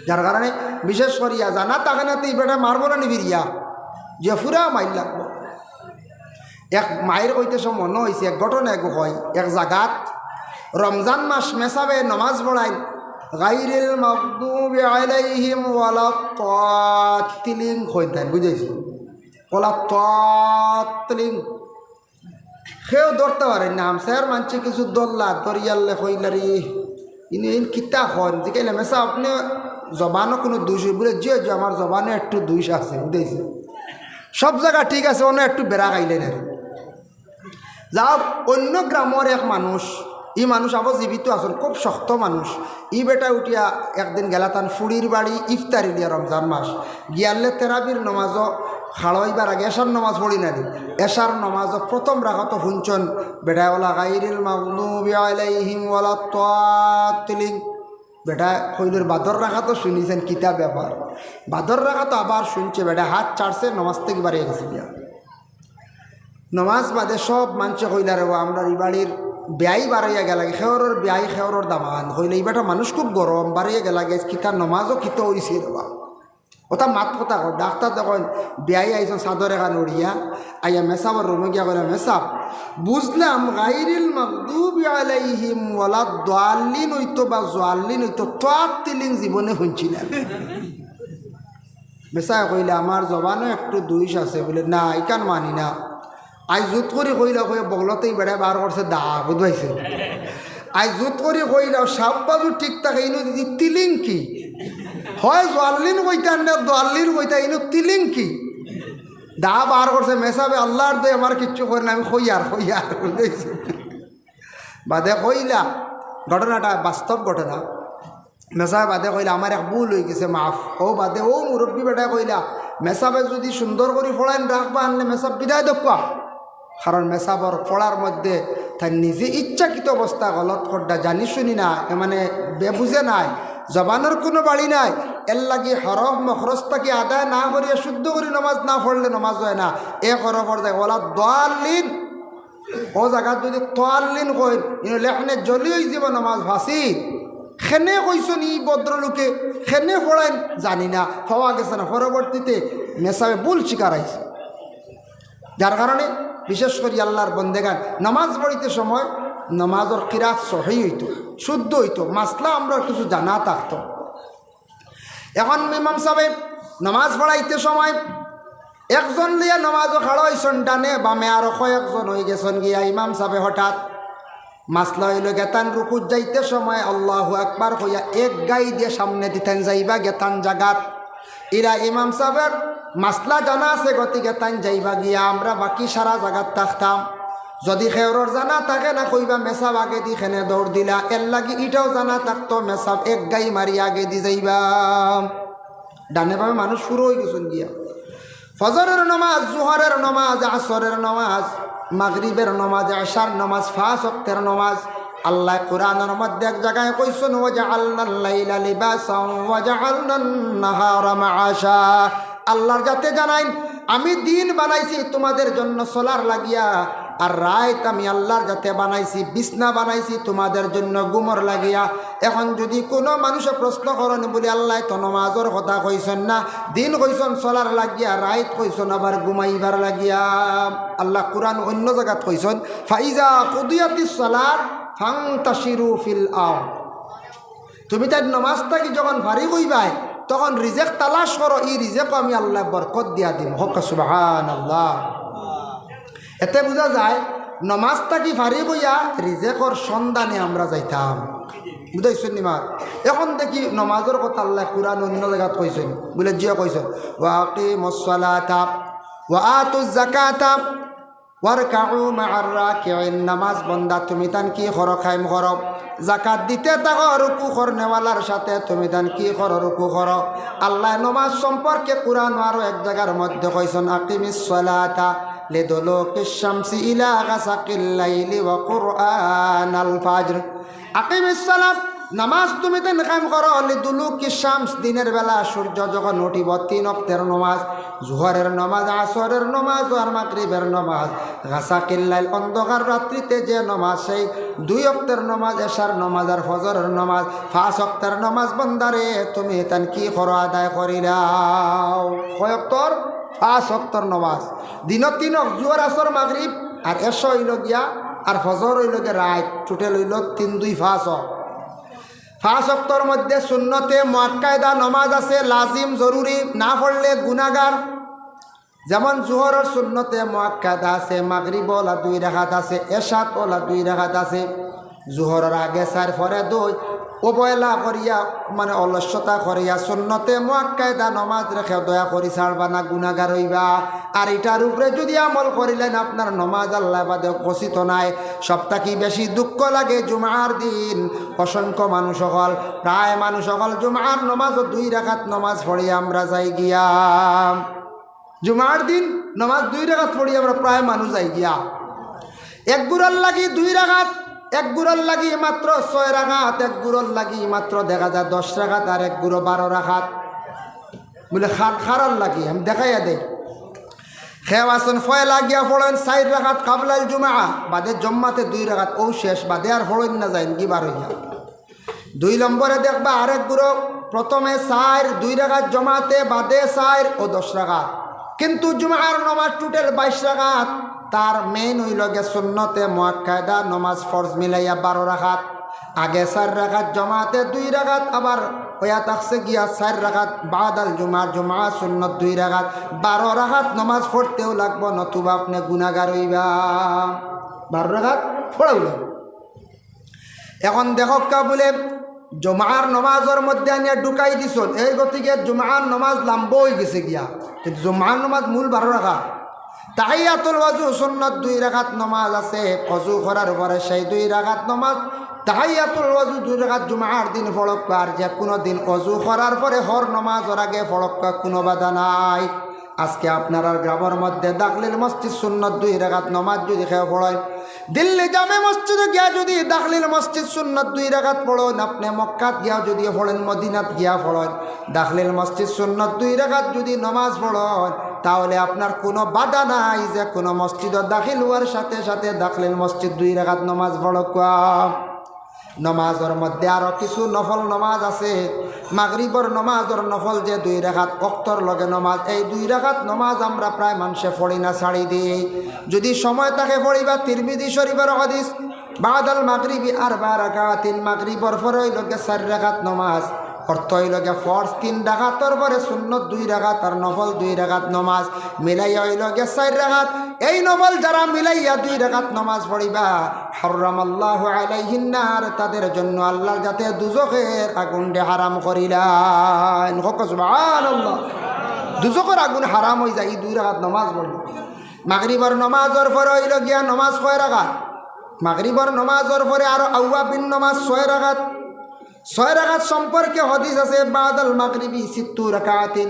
যার কারণে বিশেষ করিয়া জানা থাকে না তো ই বেটায় মারবো না নি ফিরিয়া, যে পুরা মাইর লাগবো। এক মাইর কইতে সময় মনো অইছে, এক ঘটনা এগু কই, এক জাগাত রমজান মাস মেসাবে নমাজ পড়াইন, গাইরিল মাগদুবি আলাইহিম ওয়ালাদ দাল্লিন কইন তাইন, বুঝাইছি? ওয়ালাদ দাল্লিন। কেউ ধরতা পারইন না, হামসায়ার মানষে কিছু ধরলা, ধরিয়ারলে কইলা রে, ইনো এইন কিতা কইন? জিকাইলা, মেসাব, আপনে জবানো কুনু দুষ অইবো? বুলে, জি, জি, আমার জবানো একটু দুষ আছে, বুঝাইছি? সব জাগা ঠিক আছে, অনো একটু বেড়া খাইলে না রে। যাও, অইন্য গ্রামর এক মানুষ, ই মানুষ আবো জীবিত আছইন, খুব শক্ত মানুষ। ই বেটা উঠিয়া একদিন গেলা তান ফুড়ির বাড়ি ইফতারি দিয়া রমজান মাস। গিয়ারলে তেরাবির নমাজো খাড়া অইবার আগে এশার নমাজ পড়ি না নি? এশার নমাজো প্রথম রাকাতো হুনছইন, বেটায় ওলা গাইরিল মাগদুবি আলাইহিম ওয়ালাদ দাল্লিন। বেটায় কইলর বাদর রাকাতো হুনিছইন, কিতা ব্যাপার? বাদর রাকাতো আবার হুনছে, বেটায় হাত ছাড়ছে, নমাজ থাকি বারইয়া গেছে গিয়া। নমাজ বাদে সব মানষে কইলা, রে বা, আমরার ই বাড়ির বিয়াই বারইয়া গেলাগি, খেওরর বিয়াই, খেওরর দামান। কইলে, ই বেটা মানুষ খুব গরম, বারইয়া গেলাগি, আইজ কিতা নমাজো কিতা অইছে রে বা? অতা মাত কথা কও, ডাক্তার দেখইন, বিয়াই আইছইন চাদর এখান উড়িয়া, আইয়া মেসাবর রুমো গিয়া কইলা, মেসাব, বুঝলাম গাইরিল মাগদুবি আলাইহিম ওয়ালাদ দাল্লিন অইতো বা জাল্লিন অইতো, দাল্লিন জীবনে হুনছি না। মেসায় কইলা, আমার জবানো একটু দুষ আছে। বুলে, না, ইখান মানি না। আইজ জুত করি কইলা, কইয়া বগলতেই বেটায় বার করছে দা, বুঝবাইছে? আইজ জুত করি কইলা, সব বাজু ঠিক থাকে, ইনো যুদি তিলিং কি? হয় জাল্লিন কইতা না দাল্লিন কইতা, ইনো তিলিং কি? দা বার করছে, মেসাবে আল্লার দোয়াই আমার কিচ্ছু করে না, আমি কইয়ার, কইয়ার, বুঝবাইছে? বাদে কইলা, ঘটনাটা বাস্তব ঘটনা। মেসাবে বাদে কইলা, আমার এক ভুল অইগেছে, মাফ। অউ বাদে অউ মুরব্বি বেটায় কইলা, মেসাবে যুদি সুন্দর করি পড়াইন রাখবা আনলে মেসাব বিদায় দেউক্কা। কারণ মেসাবর পড়ার মধ্যে তাইন নিজে ইচ্ছাকৃত অবস্থা গলত কররা, জানি শুনি না, এ মানে বেবুঝে নায়, জবানর কুনু বাড়ি নাই। এরলাগি হরফ মখরজ থাকি আদায় না করিয়া শুদ্ধ করি নমাজ না পড়লে নমাজ অয় না। এক হরফর জাগাত ওয়ালাদ দাল্লিন, অউ জাগাত যুদি দাল্লিন কইন, ইনো লেখনে জলি অইযিবো, নমাজ ফাসিদ। কেনে কইছইন ই ভদ্রলোকে, কেনে পড়াইন জানি না, পাওয়া গেছে না। পরবর্তীতে মেসাবে ভুল স্বীকার অইছে। যার কারণে বিশেষ করি আল্লার বন্দেগান নমাজ পড়িতে সময় নমাজর কিরাত সহি অইতো, শুদ্ধ অইতো, মাসলা আমরার কিছু জানা থাকতো। এখন ইমাম সাবে নমাজ পড়াইতে সময় একজন লইয়া নমাজো খাড়া অইছইন ডানে বামে, আরো কয়েকজন অইগেছইন গিয়া। ইমাম সাবে হঠাৎ মাসলা অইলো গেতান রুকুত যাইতে সময় আল্লাহু আকবার কইয়া এক গাই দিয়া সামনেদি তাইন যাইবা গেতান জাগাত। ইলা ইমাম সাবের মাসলা জানা আছে, গতিকে তাইন যাইবা গিয়া, আমরা বাকি সারা জাগাত থাকতাম। যুদি খেউরর জানা থাকে না, কইবা মেসাব আগেদি কেনে দৌড় দিলা, এরলাগি ইটাও জানা থাকতো, মেসাব এক গাই মারি আগেদি যাইবা। ডানে বামে মানুষ পুরা অইগেছইন গিয়া। ফজরের নমাজ, জোহরের নমাজ, আসরের নমাজ, মাগরিবের নমাজ, এশার নমাজ, পাঁচ ওয়াক্তের নমাজ। আল্লায় কোরআনর মধ্যে এক জাগায় কইছইন, "ওয়াজাআলনাল লাইলা লিবাসান ওয়াজাআলনান নাহারা মাআশা।" আল্লার জাতে জানাইন, "আমি দিন বানাইছি তোমাদের জন্য চলার লাগিয়া, আর রাইত আমি আল্লাহর যাতে বানাইছি, বিছনা বানাইছি তোমাদের জন্য ঘুমর লাগিয়া। এখন যদি কুনু মানুষে প্রশ্ন করইন বুলে, "আল্লায় তো নমাজর কথা কইছইন না, দিন কইছইন চলার লাগিয়া, রাইত কইছইন আবার ঘুমাইবার লাগিয়া।" আল্লায় কুরআনো অইন্য জাগাত কইছইন, "ফাইজা কুদিয়াতিস সালাত ফান্তাশিরু ফিল আরদ।" তুমিতাইন নমাজ থাকি যখন ফারিগ অইবায়, তখন রিজেক তালাশ করো, ই রিজেকো আমি আল্লায় বরকত দিয়া দিমু। কউক্কা সুবহানাল্লাহ। এতে বুঝা যায়, নমাজ থাকি ফারিগ অইয়া রিজেকর সন্ধানে আমরা যাইতাম। বুঝাইছইন নি মা? এখন দেখি নমাজর কথা আল্লায় কুরআনো অইন্য জাগাত কইছইন, বুলে জিও কইছইন, "ওয়া আকিমুস সালাতা ওয়া আতুজ যাকাতা ওয়ারকাউ মা'আর রাকিঈন।" নমাজ বন্দা তুমিতাইন কি করো? কায়েম করো। যাকাত দিতে থাকো রুকু করনেওয়ালার সাথে, তুমিতাইন কি করো? রুকু করো। আল্লায় নমাজ সম্পর্কে কুরআনো আরো এক জাগার মধ্যে কইছইন, "আকিমিস সালাতা লিদুলুকিশ শামসি ইলা গাসাকিল লাইলি ওয়া কুরআনাল ফাজর।" আকিমিস সালাত, নমাজ তুমিতাইন কায়েম করো, লিদুলুকিশ শামস, দিনের বেলা সূর্য যখন উঠিবো, তিন ওয়াক্তের নমাজ, জোহরের নমাজ, আসরের নমাজ আর মাগরিবের নমাজ, গাসাকিল লাইল, অন্ধকার রাত্রিতে যে নমাজ, সেই দুই ওয়াক্তের নমাজ, এশার নমাজ আর ফজরের নমাজ, পাঁচ ওয়াক্তের নমাজ বন্দারে তুমিতাইন কি করো? আদায় করিলাও। কয় ওয়াক্তর? পাঁচ ওয়াক্তর নমাজ। দিনো তিন ওয়াক্ত, জোহর, আসর, মাগরিব, আর এশা অইলো গিয়া, আর ফজর অইলো গিয়া রাইত, total অইলো তিন দুই পাঁচ ওয়াক্ত। পাঁচ ওয়াক্তর মধ্যে সুন্নতে মুআক্কাদা নমাজ আছে, লাজিম, জরুরি, না পড়লে গুনাগার। যেমন জোহরর সুন্নতে মুআক্কাদা আছে, মাগরিবো অলা দুই রাকাত আছে, এশাত অলা দুই রাকাত আছে। জোহরর আগে চাইর, পরে দুই, অবহেলা করিয়া, মানে অলস্যতা করিয়া সুন্নতে মুআক্কাদা নমাজরে কেউ দয়া করি ছাড়বা না, গুনাগার অইবা। আর ইটার উপরে যুদি আমল করিলাইন, আপনার নমাজ আল্লায় বাদে গছিত নায়। সব থাকি বেশি দুঃখ লাগে জুমার দিন। অসংখ্য মানুষ অকল, প্রায় মানুষ অকল জুমার নমাজো দুই রাকাত নমাজ পড়িয়া আমরা যাই গিয়া। জুমার দিন নমাজ দুই রাকাত পড়িয়া আমরা প্রায় মানুষ যাই গিয়া। এক গুরার লাগি দুই রাকাত, এক গুরার লাগি মাত্র ছয় রাকাত, এক গুরার লাগি মাত্র দেখা যায় দশ রাকাত, আর এক গুরো বারো রাকাত। বুলে, "কার, কারার লাগি?" আমি দেখাইয়া দেই। কেউ আছইন পয়লা গিয়া পড়ইন চাইর রাকাত কাবলাল জুমা, বাদে জমাতে দুই রাকাত, অউ শেষ, বাদে আর পড়ইন না, যাইন গি বার অইয়া। দুই নম্বরে দেখবা আরেক গুরো, প্রথমে চাইর, দুই রাকাত জমাতে, বাদে চাইর, অউ দশ রাকাত। কিন্তু জুমার নমাজ total বাইশ রাকাত, তার main অইলো গিয়া সুন্নতে মুআক্কাদা নমাজ ফরজ মিলাইয়া বারো রাকাত। আগে চাইর রাকাত জমাতে দুই রাকাত, আবার অইয়া থাকছে গিয়া চাইর রাকাত বাদাল জুমার, জুমা সুন্নত দুই রাকাত, বারো রাকাত নমাজ পড়তেউ লাগবো, নতুবা আপনে গুনাগার অইবা। বারো রাকাত পড়াউ লাগবো। এখন দেখউক্কা বুলে, জুমার নমাজর মধ্যে আনিয়া ঢুকাই দিছইন, এই গতিকে জুমার নমাজ লাম্বা অইগেছে গিয়া, কিন্তু জুমার নমাজ মূল বারো রাকাত। তাহিয়াতুল ওযু সুন্নত দুই রাকাত নমাজ আছে, ওযু করার পরে সেই দুই রাকাত নমাজ, তাহিয়াতুল ওযু দুই রাকাত জুমার দিন পড়উক্কা, আর যেকুনু দিন ওযু করার পরে হর নমাজর আগে পড়উক্কা, কুনু বাধা নাই। আজকে আপনারার গ্রামর মধ্যে দাখিলুল মসজিদ সুন্নত দুই রাকাত নমাজ যুদি কেউ পড়ইন, দিল্লি জামে মসজিদো গিয়া যুদি দাখিলুল মসজিদ সুন্নত দুই রাকাত পড়ইন, আপনে মক্কাত গিয়া যুদি পড়ইন, মদিনাত গিয়া পড়ইন, দাখিলুল মসজিদ সুন্নত দুই রাকাত যুদি নমাজ পড়ইন, তাহলে আপনার কুনু বাধা নাই, যেকুনু মসজিদো দাখিল অওয়ার সাথে সাথে দাখিলুল মসজিদ দুই রাকাত নমাজ পড়উক্কা। নমাজর মধ্যে আরো কিছু নফল নমাজ আছে। মাগরিবর নমাজর নফল যে দুই রাকাত অক্তর লগে নমাজ, এই দুই রাকাত নমাজ আমরা প্রায় মানষে পড়ি না, ছাড়ি দেই। যুদি সময় থাকে পড়িবা, তিরমিজি শরিফর হাদিস, বাদাল মাগরিবি আরবা রাকাতিন, মাগরিবর পরে অইলো গিয়া চাইর রাকাত নমাজ। অর্থ অইলো গিয়া ফরজ তিন রাকাতর পরে সুন্নত দুই রাকাত আর নফল দুই রাকাত নমাজ মিলাইয়া অইলো গিয়া চাইর রাকাত। এই নফল যারা মিলাইয়া দুই রাকাত নমাজ পড়িবা, হাররামাল্লাহু আলাইহিন নার, তাদের জন্য আল্লার যাতে দুজখর আগুনরে হারাম করিলাইন। কউক্কা সুবহানাল্লাহ। দুজখর আগুন হারাম অইযায় ই দুই রাকাত নমাজ পড়লে। মাগরিবর নমাজর পরে অইলো গিয়া নমাজ কয় রাকাত? মাগরিবর নমাজর পরে আরো আউয়াবিন নমাজ ছয় রাকাত। ছয় রাকাত সম্পর্কে হাদিস আছে, বাদাল মাগরিবি সিত্তু রাকাতিন,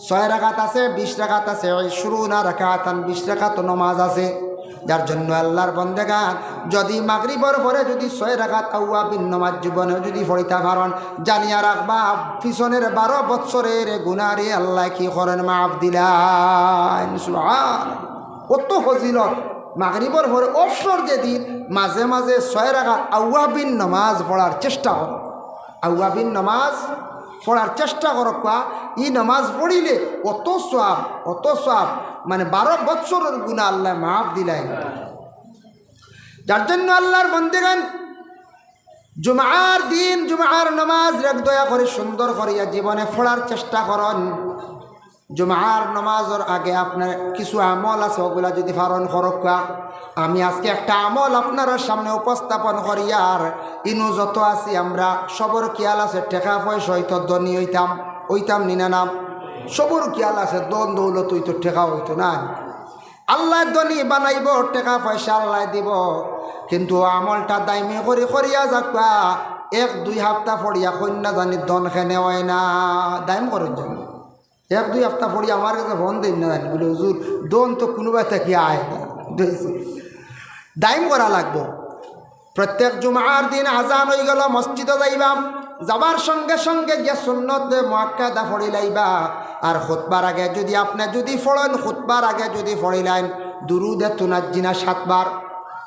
ছয় রাকাত আছে, বিশ রাকাত আছে, ইশরুনা রাকাতান, বিশ রাকাত নমাজ আছে। যার জন্য আল্লার বন্দেগান, যুদি মাগরিবর পরে যুদি ছয় রাকাত আউয়াবিন নমাজ জীবনে যুদি পড়িতা পারইন, জানিয়া রাখবা, পিছনের বারো বৎসরের গুনারে আল্লায় কি করইন? মাফ দিলাইন। সুবহান। অত ফজিলত। মাগরিবর পরে অবসর যেদিন, মাঝে মাঝে ছয় রাকাত আউয়াবিন নামাজ পড়ার চেষ্টা করো। আউয়াবিন নামাজ পড়ার চেষ্টা করো। ই নামাজ পড়িলে অত সওয়াব, অত সওয়াব, মানে, বারো বছরের গুনাহ আল্লায় মাফ দিলাইন। যার জন্য আল্লাহর বন্দেগান, জুমার দিন জুমার নামাজ রেক দয়া করি সুন্দর করিয়া জীবনে পড়ার চেষ্টা করইন। জুমার নামাজর আগে আপনার কিছু আমল আছে, ওগুলা যদি পালন করউক্কা। আমি আজকে একটা আমল আপনারার সামনে উপস্থাপন করিয়ার, ইনো যত আছি আমরা, সবর খিয়াল আছে, টেকা পয়সা অইতো ধনী অইতাম, অইতাম নি না, না? সবর খিয়াল আছে, ধন দৌলত অইতো, টেকা অইতো না। আল্লায় ধনী বানাইবো, টেকা পয়সা আল্লায় দিবো, কিন্তু আমলটা দাইমি করি করিয়া যাউক্কা। এক দুই হাপ্তা পড়িয়া কইন না জানি ধন কেনে অয় না, দাইম করইন জানি। এক দুই হাপ্তা পড়িয়া আমার গেছে ফোন দেইন না জানি, বুলে, "হুজুর, ধন তো কুনুবায় থাকি আয় না।" দাইম করা লাগবো। প্রত্যেক জুমার দিন আজান অইগেলো, মসজিদো যাইবা, যাবার সঙ্গে সঙ্গে গিয়া সুন্নতে মুআক্কাদা পড়িলাইবা। আর খুতবার আগে যদি আপনে যদি পড়ইন, খুতবার আগে যদি পড়িলাইন দুরুদে তুনাজ্জিনা সাতবার,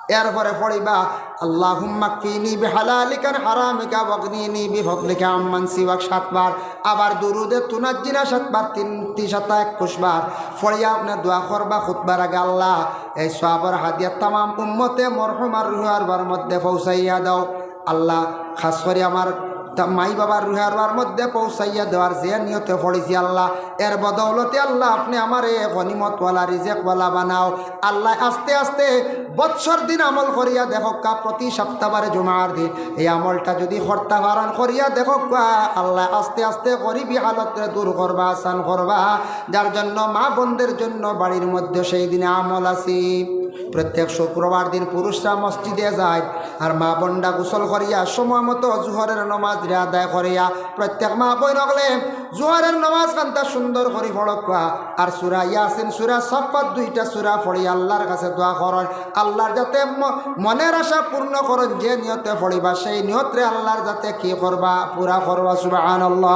এরপরে পড়িবা, "আল্লাহুম্মা কফিনি বিহালালিকা আন হারামিকা ওয়াগনিনি বিফাদলিকা আম্মান সিওয়াক" সাতবার, আবার দুরুদে তুনাজ্জিনা সাতবার, তিন তিন সাতা একুশ বার পড়িয়া আপনে দোয়া করবা খুতবার আগে, "আল্লাহ, এই সওয়াবর হাদিয়া তামাম উম্মতে মরহুমার রুহে আরওয়ার মধ্যে পৌঁছাইয়া দাও। আল্লাহ, খাস করি আমার তা-, মাই বাবার রুহে আরওয়ার মধ্যে পৌঁছাইয়া দেওয়ার যে নিয়তে পড়িছি, আল্লাহ, এর বদৌলতে, আল্লাহ, আপনে আমারে গনিমতওয়ালা, রিজেকওয়ালা বানাও।" আল্লাহ, আস্তে আস্তে বছর দিন আমল করিয়া দেখউক্কা, প্রতি সপ্তাহবারে জুমার দিন এই আমলটা যদি করতা পারইন, করিয়া দেখউক্কা, আল্লাহ আস্তে আস্তে গরিবি হালতরে দূর করবা, আসান করবা। যার জন্য মা বোনদের জন্য বাড়ির মধ্যে সেই দিনে আমল আছে। প্রত্যেক শুক্রবার দিন পুরুষরা মসজিদে যায়, আর মা বোনরা গোসল করিয়া সময় মতো জোহরের নামাজরে আদায় করিয়া, প্রত্যেক মা বোন অকলে জোহরের নামাজ খান্তা সুন্দর করি পড়উক্কা। আর সূরা ইয়াসিন, সূরা সাফফাত, দুইটা সূরা পড়ি আল্লাহর কাছে দোয়া করইন, আল্লাহর যাতে ম-, মনের আশা পূর্ণ করইন। যে নিয়তে পড়িবা, সেই নিয়তরে আল্লাহর যাতে কি করবা, পুরা করবা। সুবহানাল্লাহ।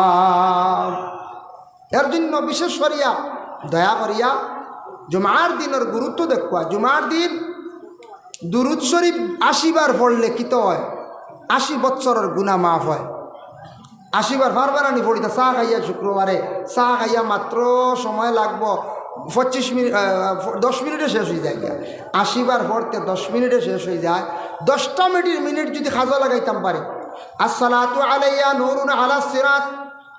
এর জন্য বিশেষ করিয়া দয়া করিয়া জুমার দিনর গুরুত্ব দেখবা। জুমার দিন দুরুদ শরীফ আশি বার পড়লে কিতা অয়? আশি বছরর গুনা মাফ অয়। আশি বার পারবা না নি পড়িতা? চা খাইয়া শুক্রবারে, চা খাইয়া মাত্র সময় লাগবো পঁচিশ মিনিট, আহ, দশ মিনিটে শেষ অইযায় গিয়া। আশি বার পড়তে দশ মিনিটে শেষ অইযায়। দশটা মিনিট, মিনিট যদি কাজো লাগাইতাম পারি, আসসালাতু আলাইয়া নূরুন আলা সিরাত।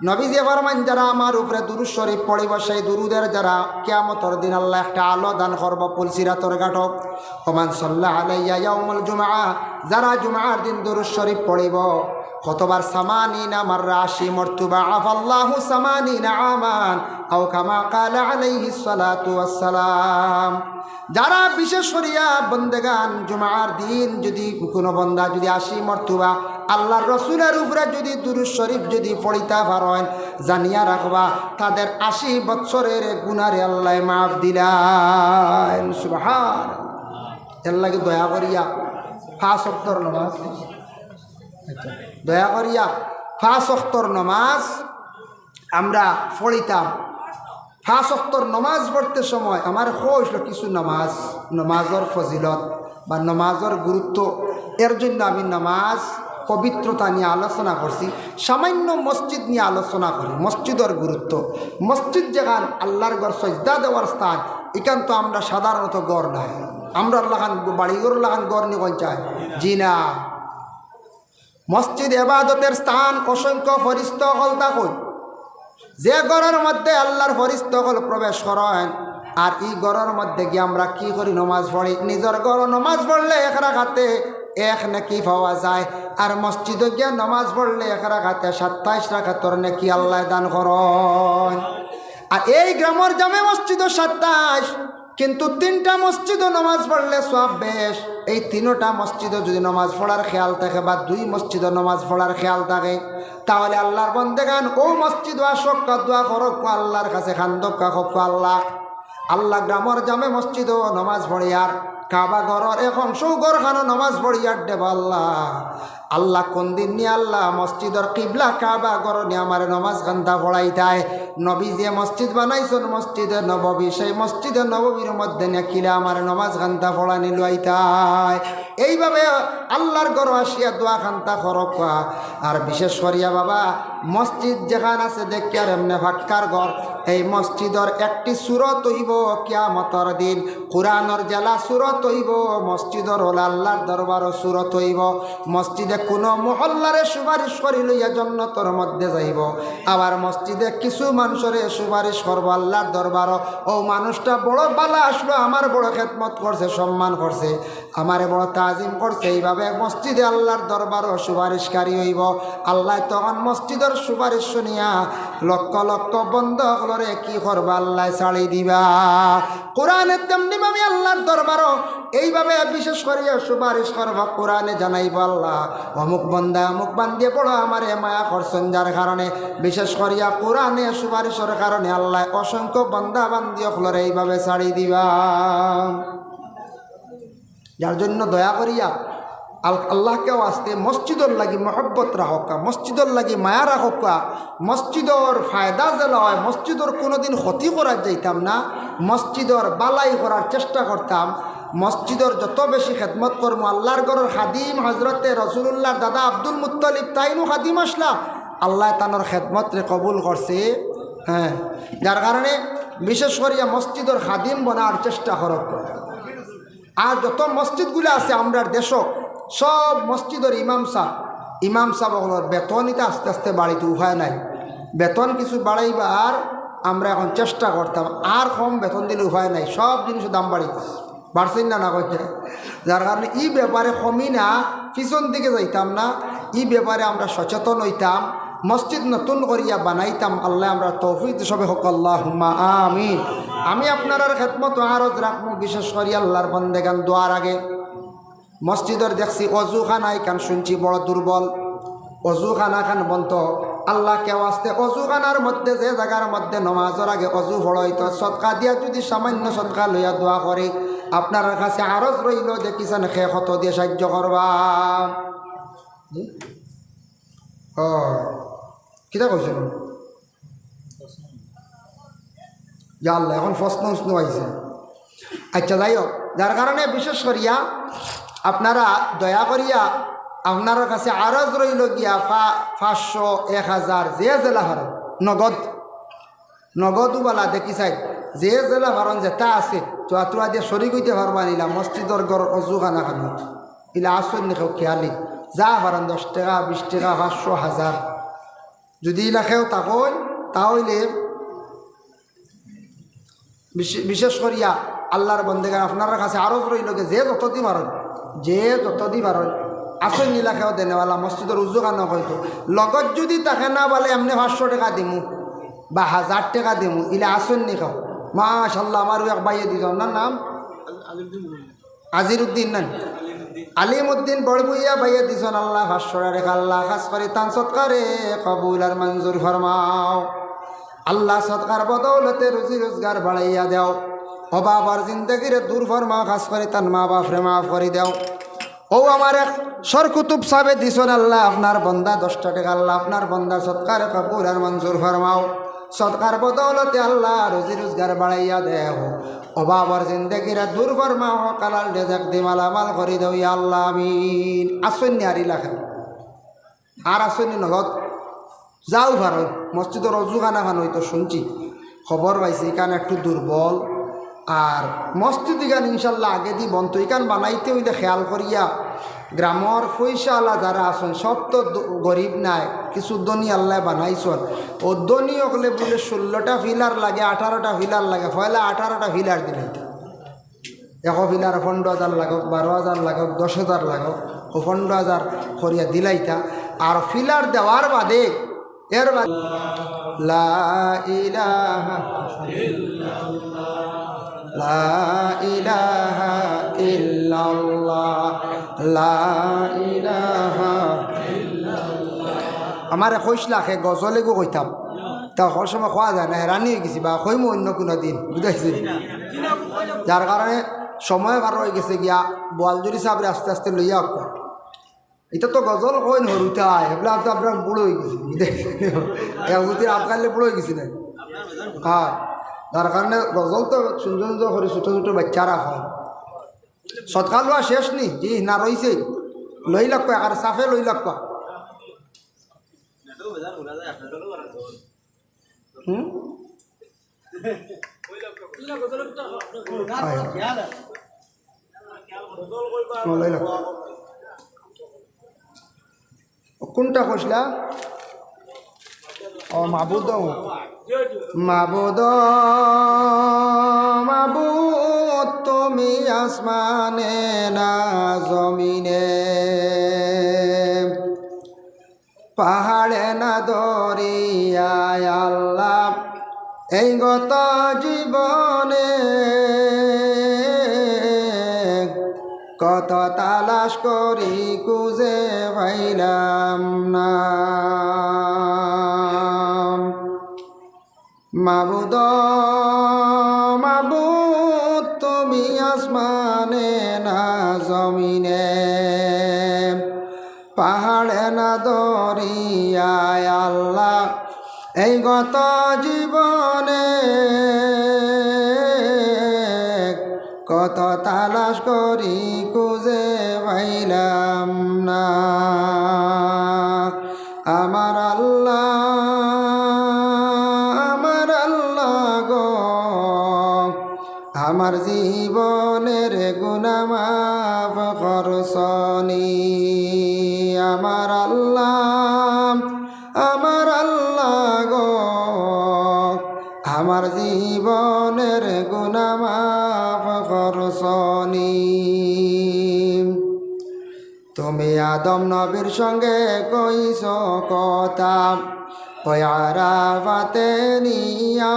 নবীজি ফরমাইন, "যারা আমার উপরে দুরুদ শরীফ পড়িবো, সেই দুরুদের যারা কিয়ামতর দিন আল্লাহ একটা আলো দান করবো পুল সিরাতর ঘাটো।" ওমান সাল্লা আলাইয়া ইয়াউমাল জুমআ, যারা জুমার দিন দুরুদ শরীফ পড়িবো, কতবার? সামানিনা মাররা, আশি মর্তুবা। আফাল্লাহু সামানিনা আমান, আও কামা কালা আলাইহিস সালাতু ওয়াস সালাম। যারা বিশেষ করিয়া বন্দেগান জুমার দিন যদি কোনো বন্দা যদি আশি মর্তুবা আল্লাহর রসুলের উপরে যদি দুরুদ শরীফ যদি পড়িতা পারইন, জানিয়া রাখবা, তাদের আশি বছরের গুনারে আল্লাহ মাফ দিলাইন। সুবহান। এর লাগি দয়া করিয়া পাঁচ ওয়াক্তর নামাজ, আচ্ছা, দয়া করিয়া পাঁচ ওয়াক্তর নামাজ আমরা পড়িতাম। পাঁচ ওয়াক্তর নামাজ পড়তে সময় আমার কইছিল কিছু নামাজ, নামাজর ফজিলত বা নামাজর গুরুত্ব, এর জন্য আমি নামাজ পবিত্রতা নিয়ে আলোচনা করছি। সামান্য মসজিদ নিয়ে আলোচনা করি, মসজিদর গুরুত্ব। মসজিদ যেখান আল্লাহর ঘর, সজদা দেওয়ার স্থান, এখান তো আমরা সাধারণত ঘর নাই, আমরা আল্লাহ খান বাড়িঘর লাখান ঘর নিয়ে কোন চাই? জি না। মসজিদ এবাদতের স্থান, অসংখ্য ফরিস্তা অকল থাকইন। যে ঘরর মধ্যে আল্লাহর ফরিস্তা অকল প্রবেশ করইন, আর ই ঘরর মধ্যে গিয়া আমরা কি করি? নমাজ পড়ি। নিজর ঘরো নমাজ পড়লে এক রাকাতে এক নেকি পাওয়া যায়, আর মসজিদো গিয়া নমাজ পড়লে এক রাকাতে সাতাইশ রাকাতর নেকি আল্লাহ দান করইন। আর এই গ্রামর জামে মসজিদো সাতাইশ, কিন্তু তিনটা মসজিদো নমাজ পড়লে সওয়াব বেশ। এই তিনোটা মসজিদো যদি নমাজ পড়ার খেয়াল থাকে বা দুই মসজিদো নমাজ পড়ার খেয়াল থাকে, তাহলে আল্লাহর বন্দেগান ও মসজিদো আসউক্কা, দোয়া করউক্কা, আল্লাহর কাছে কান্দউক্কা, কউক্কা, "আল্লাহ, আল্লাহ, গ্রামর জামে মসজিদো নমাজ পড়িয়ার, কাবা ঘরর এক অংশ ঘরখানো নমাজ পড়িয়ার দেবা আল্লাহ।" আল্লাহ কোন দিন নি আল্লাহ মসজিদর কিবলা কাবা ঘরো নি আমারে নমাজ খান্তা পড়াইতায়। নবী যে মসজিদ বানাইছইন, মসজিদে নববী, সেই মসজিদে নববীর মধ্যে নিয়া কিলা আমারে নমাজ খান্তা পড়ানি লইতায়। এইভাবে আল্লার ঘরো আসিয়া দোয়া খান্তা করউক্কা। আর বিশেষ করিয়া বাবা, মসজিদ যেখান আছে দেখিয়ার এমনে পাক্কার ঘর, এই মসজিদর একটি সুরত অইবো কিয়ামতর দিন। কুরআনর যেলা সুরত অইবো, মসজিদর অলা আল্লার দরবারও সুরত অইবো। মসজিদে কুনু মহল্লারে সুপারিশ করি লইয়া জন্নতর মধ্যে যাইবো, আবার মসজিদে কিছু মানষরে সুপারিশ করবো আল্লার দরবারও, অউ মানুষটা বড় ভালা আছলো, আমার বড় খেদমত করছে, সম্মান করছে, আমারে বড় তাজিম করছে। এইভাবে মসজিদে আল্লার দরবারও সুপারিশকারী অইবো। আল্লায় তখন মসজিদর সুপারিশ শুনিয়া লক্ষ লক্ষ বন্দা অকলরে কি করবা? আল্লায় ছাড়ি দিবা। কুরআনে তেমনি ভাবে আল্লার দরবারও এইভাবে বিশেষ করিয়া সুপারিশ করবা। কুরআনে জানাইবো, আল্লাহ, অমুক বন্দা, অমুক বান্দিয়ে বড় আমারে মায়া করছইন, যার কারণে বিশেষ করিয়া কুরআনে সুপারিশর কারণে আল্লায় অসংখ্য বন্দা বান্দি অকলরে এইভাবে ছাড়ি দিবা। যার জন্য দয়া করিয়া আল-, আল্লাহকে ওয়াস্তে মসজিদর লাগি মহব্বত রাখউক্কা, মসজিদর লাগি মায়া রাখউক্কা, মসজিদর ফায়দা যেলা অয়, মসজিদর কুনুদিন ক্ষতি করার যাইতাম না, মসজিদর ভালাই করার চেষ্টা করতাম। মসজিদর যত বেশি খেদমত করমু, আল্লার ঘরর খাদিম হজরতে রসুলুল্লাহর দাদা আব্দুল মুত্তালিব তাইনও খাদিম আছলা, আল্লায় তানর খেদমতরে কবুল করছে। হ্যাঁ, যার কারণে বিশেষ করিয়া মসজিদর খাদিম বনার চেষ্টা করউক্কা। আর যত মসজিদগুলা আছে আমরার দেশো, সব মসজিদর ইমাম সাব, ইমাম সাব অকলর বেতন ইতা আস্তে আস্তে বাড়িতো উপায় নাই। বেতন কিছু বাড়াইবা, আর আমরা এখন চেষ্টা করতাম, আর কম বেতন দিলে উপায় নাই, সব জিনিসর দাম বাড়ি গেছে। বাড়ছইন না, না কইছে? যার কারণে ই ব্যাপারে কমি না, পিছন দিকে যাইতাম না, ই ব্যাপারে আমরা সচেতন অইতাম। মসজিদ নতুন করিয়া বানাইতাম, আল্লায় আমরারে তৌফিক দেউক, সবে কউক্কা আল্লাহুম্মা আমিন। আমি আপনারার খেদমতো আরজ রাখমু, বিশেষ করি আল্লার বন্দেগান দোয়ার আগে, মসজিদর দেখছি অজুখানা ইখান শুনছি বড় দুর্বল, অজুখানা খান বনতো। আল্লাহকে ওয়াস্তে অজুখানার মধ্যে, যে জাগার মধ্যে নমাজর আগে অজু পড়া অইতো, সদকা দিয়া যুদি সামান্য সদকা লইয়া দোয়া করি, আপনারার কাছে আরজ রইলো, দেখিছইন কে কত দিয়া সাহায্য করবা। জি? ও, কিতা কইছইন? ইয়া আল্লাহ, এখন প্রশ্ন উশ্ন আইছে। আচ্ছা, যাই হোক, যার কারণে বিশেষ করিয়া আপনারা দয়া করিয়া আপনারার কাছে আরজ রইলো গিয়া পা-, পাঁচশো, এক হাজার, যে যেলা পারইন, নগদ, নগদ উবালা দেখি চাই, যে যেলা পারইন যেতা আছে, তো আতুয়া দিয়া শরিক অইতে পারবা নিলা, মসজিদর ঘর অজুখানা খানো, ইলা আছইন নি কেউ খেয়ালি, যা পারইন দশ টেকা, বিশ টেকা, পাঁচশো, হাজার, যুদি ইলা কেউ থাকইন, তা অইলে বিশে-, বিশেষ করিয়া আল্লাহর বন্দেগান আপনারার কাছে আরজ রইলো গি, যে যতদি পারইন, যে যতদি পারইন, আছইন নি ইলা কেউ দেনেওয়ালা, মসজিদর অজুখানা অইতো। লগর যুদি থাকে না বলে এমনে পাঁচশো টেকা দিমু বা হাজার টেকা দিমু, ইলা আছইন নি কেউ? মাশাআল্লাহ, আমারও এক ভাইয়ে দিছইন, ওনার নাম আজিরুদ্দিন নানি? আলিমুদ্দিন বড়বুইয়া ভাইয়ে দিছইন, আল্লাহ পাঁচশো টেকা, আল্লাহ খাস করি তান সদকারে কবুল আর মঞ্জুর ফরমাও। আল্লাহ সদকার বদৌলতে রুজি রোজগার বাড়াইয়া দেও। ও বাবার জিন্দেগিরে দূর ফরমাও, খাস করি তান মা বাপরে মাফ করি দেও। ও আমার এক সরকুতুব সাবে দিছইন, আল্লাহ আপনার বন্দা দশটা টেকা, আল্লাহ আপনার বন্দার সদকারে কবুল আর মঞ্জুর ফরমাও। সদকার বদৌলতে আল্লাহ রুজি রোজগার বাড়াইয়া দেও। ও বাবার জিন্দেগিরে দূর ফরমাও, হালাল রেজেক দি মালামাল করি দেও, ইয়া আল্লাহ, আমিন। আছইন নি আর ইলা কেউ? আর আছইন নি নগদ? যাও পারইন, মসজিদর অজুখানা খান অইতো শুনছি, খবর পাইছি, ইখান একটু দুর্বল। আর মসজিদ ইখান ইনশাল্লাহ আগেদি বনতো, ইখান বানাইতে অইলে খেয়াল করিয়া গ্রামর পয়সাআলা যারা আছইন, সব তো দ-, গরিব নায়, কিছু ধনী আল্লায় বানাইছইন। ও ধনী অকলে বুলে ষোল্লটা ফিলার লাগে, আঠারোটা ফিলার লাগে, পয়লা আঠারোটা ফিলার দিলে এক ফিলার পনরো হাজার লাগউক, বারো হাজার লাগউক, দশ হাজার লাগউক, ও পনরো হাজার করিয়া দিলাইতা। আর ফিলার দেওয়ার বাদে, এর বাদে, লা ইলাহা ইল্লাল্লাহ, লা ইলাহা ইল্লাল্লাহ, লা ইলাহা। আমারে কইছলা কে গজল এগু কইতাম, তা হকল সময় কওয়া যায় না, হেরানি অইগেছি বা কইমু অইন্য কুনু দিন, বুঝাইছি? যার কারণে সময় বার অইগেছে গিয়া, বোয়ালজুরি সাবরে আস্তে আস্তে লইয়া আউক্কা। ইতা তো গজল কইন হুরুতায়, এবলা তো আমরা বুড়া অইগেছি, বুঝাইছি? এক জুতি রাত কাইলে বুড়া অইগেছি না। হ্যাঁ, যার কারণে গজল তো সুন্দর সুন্দর করি ছোট ছোট বাচ্চারা কয়। সদকা লওয়া শেষ নি? জি না, রইছে। লই লাগবো, আর সাফে লই লাগবো। হুম? হয়। ও, লই লাগবো। কোনটা কইছিলা? ও মাবুদ, মাবুদ, মাবুদ, তুমি আসমানে না জমিনে, পাহাড়ে না দরিয়ায় আল্লাহ, এই গত জীবনে কত তালাশ করি খুঁজে পাইলাম না। মাবুদ, মাবুদ, তুমি আসমানে না জমিনে, পাহাড়ে না দরিয়ায় আল্লাহ, এই গত জীবনে কত তালাশ করি খুঁজে পাইলাম না। আমার আল্লাহ, আমার আল্লাহ গো, আমার জীবনের গুনাহ মাফ করছনি। আমার আল্লাহ, আমার আল্লাহ গো, আমার জীবনের গুনাহ মাফ করছনি। তুমি আদম নবীর সঙ্গে কইছো কথা, ওই আরাফাতে নিয়া।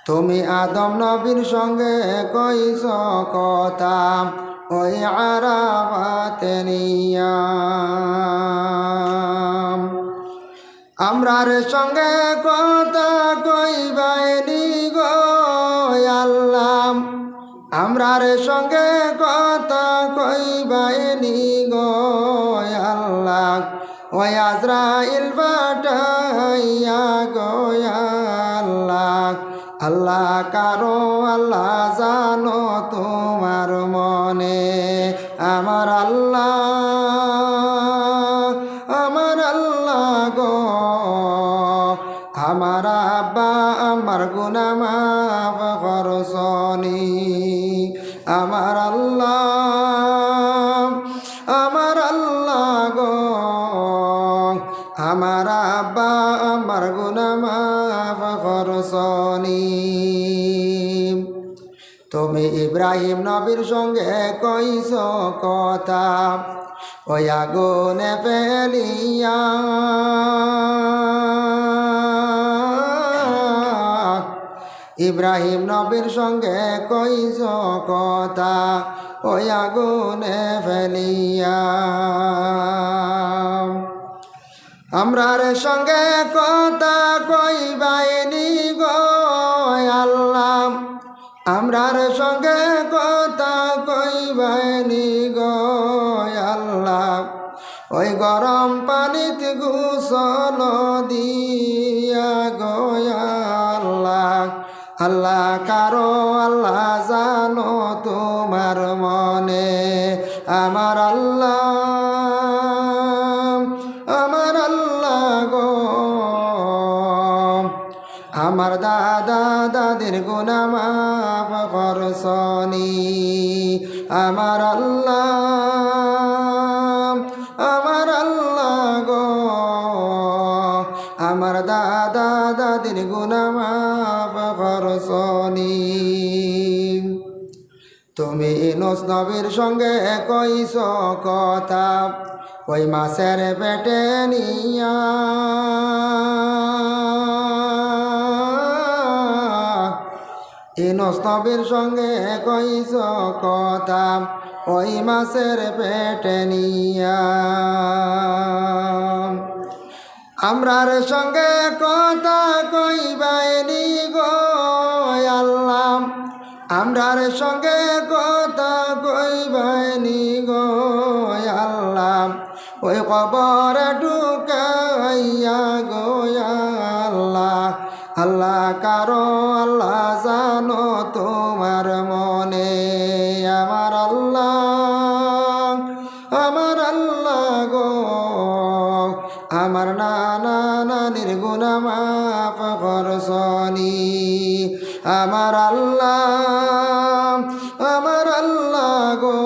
তুমি আদম নবীর সঙ্গে কইছো কথা, ওই আরাফাতে নিয়া। আমরার সঙ্গে কথা কইবায়নি গো আল্লাহ, আমরার সঙ্গে কথা কইবায়নি গো আল্লাহ, ওই আজরাইল পাঠাইয়া গো আল্লাহ। আল্লাহ কারো আল্লাহ জানো তোমার মনে। আমার আল্লাহ, আমার আল্লাহ গো, আমার আব্বা আমার গুনাহ মাফ করছনি। আমার আল্লাহ, আমার আল্লাহ গো, আমার আব্বা আমার গুনাহ মাফ করছনি। তুমি ইব্রাহিম নবীর সঙ্গে কইছো কথা, ওই আগুনে ফেলিয়া। ইব্রাহিম নবীর সঙ্গে কইছো কথা, ওই আগুনে ফেলিয়া। আমরার সঙ্গে কথা কইবায়নি গো আল্লাহ, আমরার সঙ্গে কথা কইবায়নি গো আল্লাহ, ওই গরম পানিত গোসল দিয়া গো আল্লাহ। আল্লাহ কারো আল্লাহ জানো তোমার মনে। আমার আল্লাহ, আমার আল্লাহ গো, আমার দাদা দাদির গুনাহ মাফ করছনি। আমার আল্লাহ, আমার আল্লাহ গো, আমার দাদা দাদির গুনাহ মাফ করছনি। তুমি ইউনুস নবীর সঙ্গে কইছো কথা, ওই মাছের পেটে নিয়া। ইউনুস নবীর সঙ্গে কইছো কথা, ওই মাছের পেটে নিয়া। আমরার সঙ্গে কথা কইবায়নি গো আল্লাহ, আমরার সঙ্গে কথা কইবায়নি গো আল্লাহ, ওই কবরে ঢুকাইয়া গো আল্লাহ, আল্লাহ কারো আল্লাহ জানো তোমার মনে। আমার আল্লাহ, আমার আল্লাহ গো, আমার নানা নানির গুনা মাফ করছনি। আমার আল্লাহ, আমার আল্লাহ গো,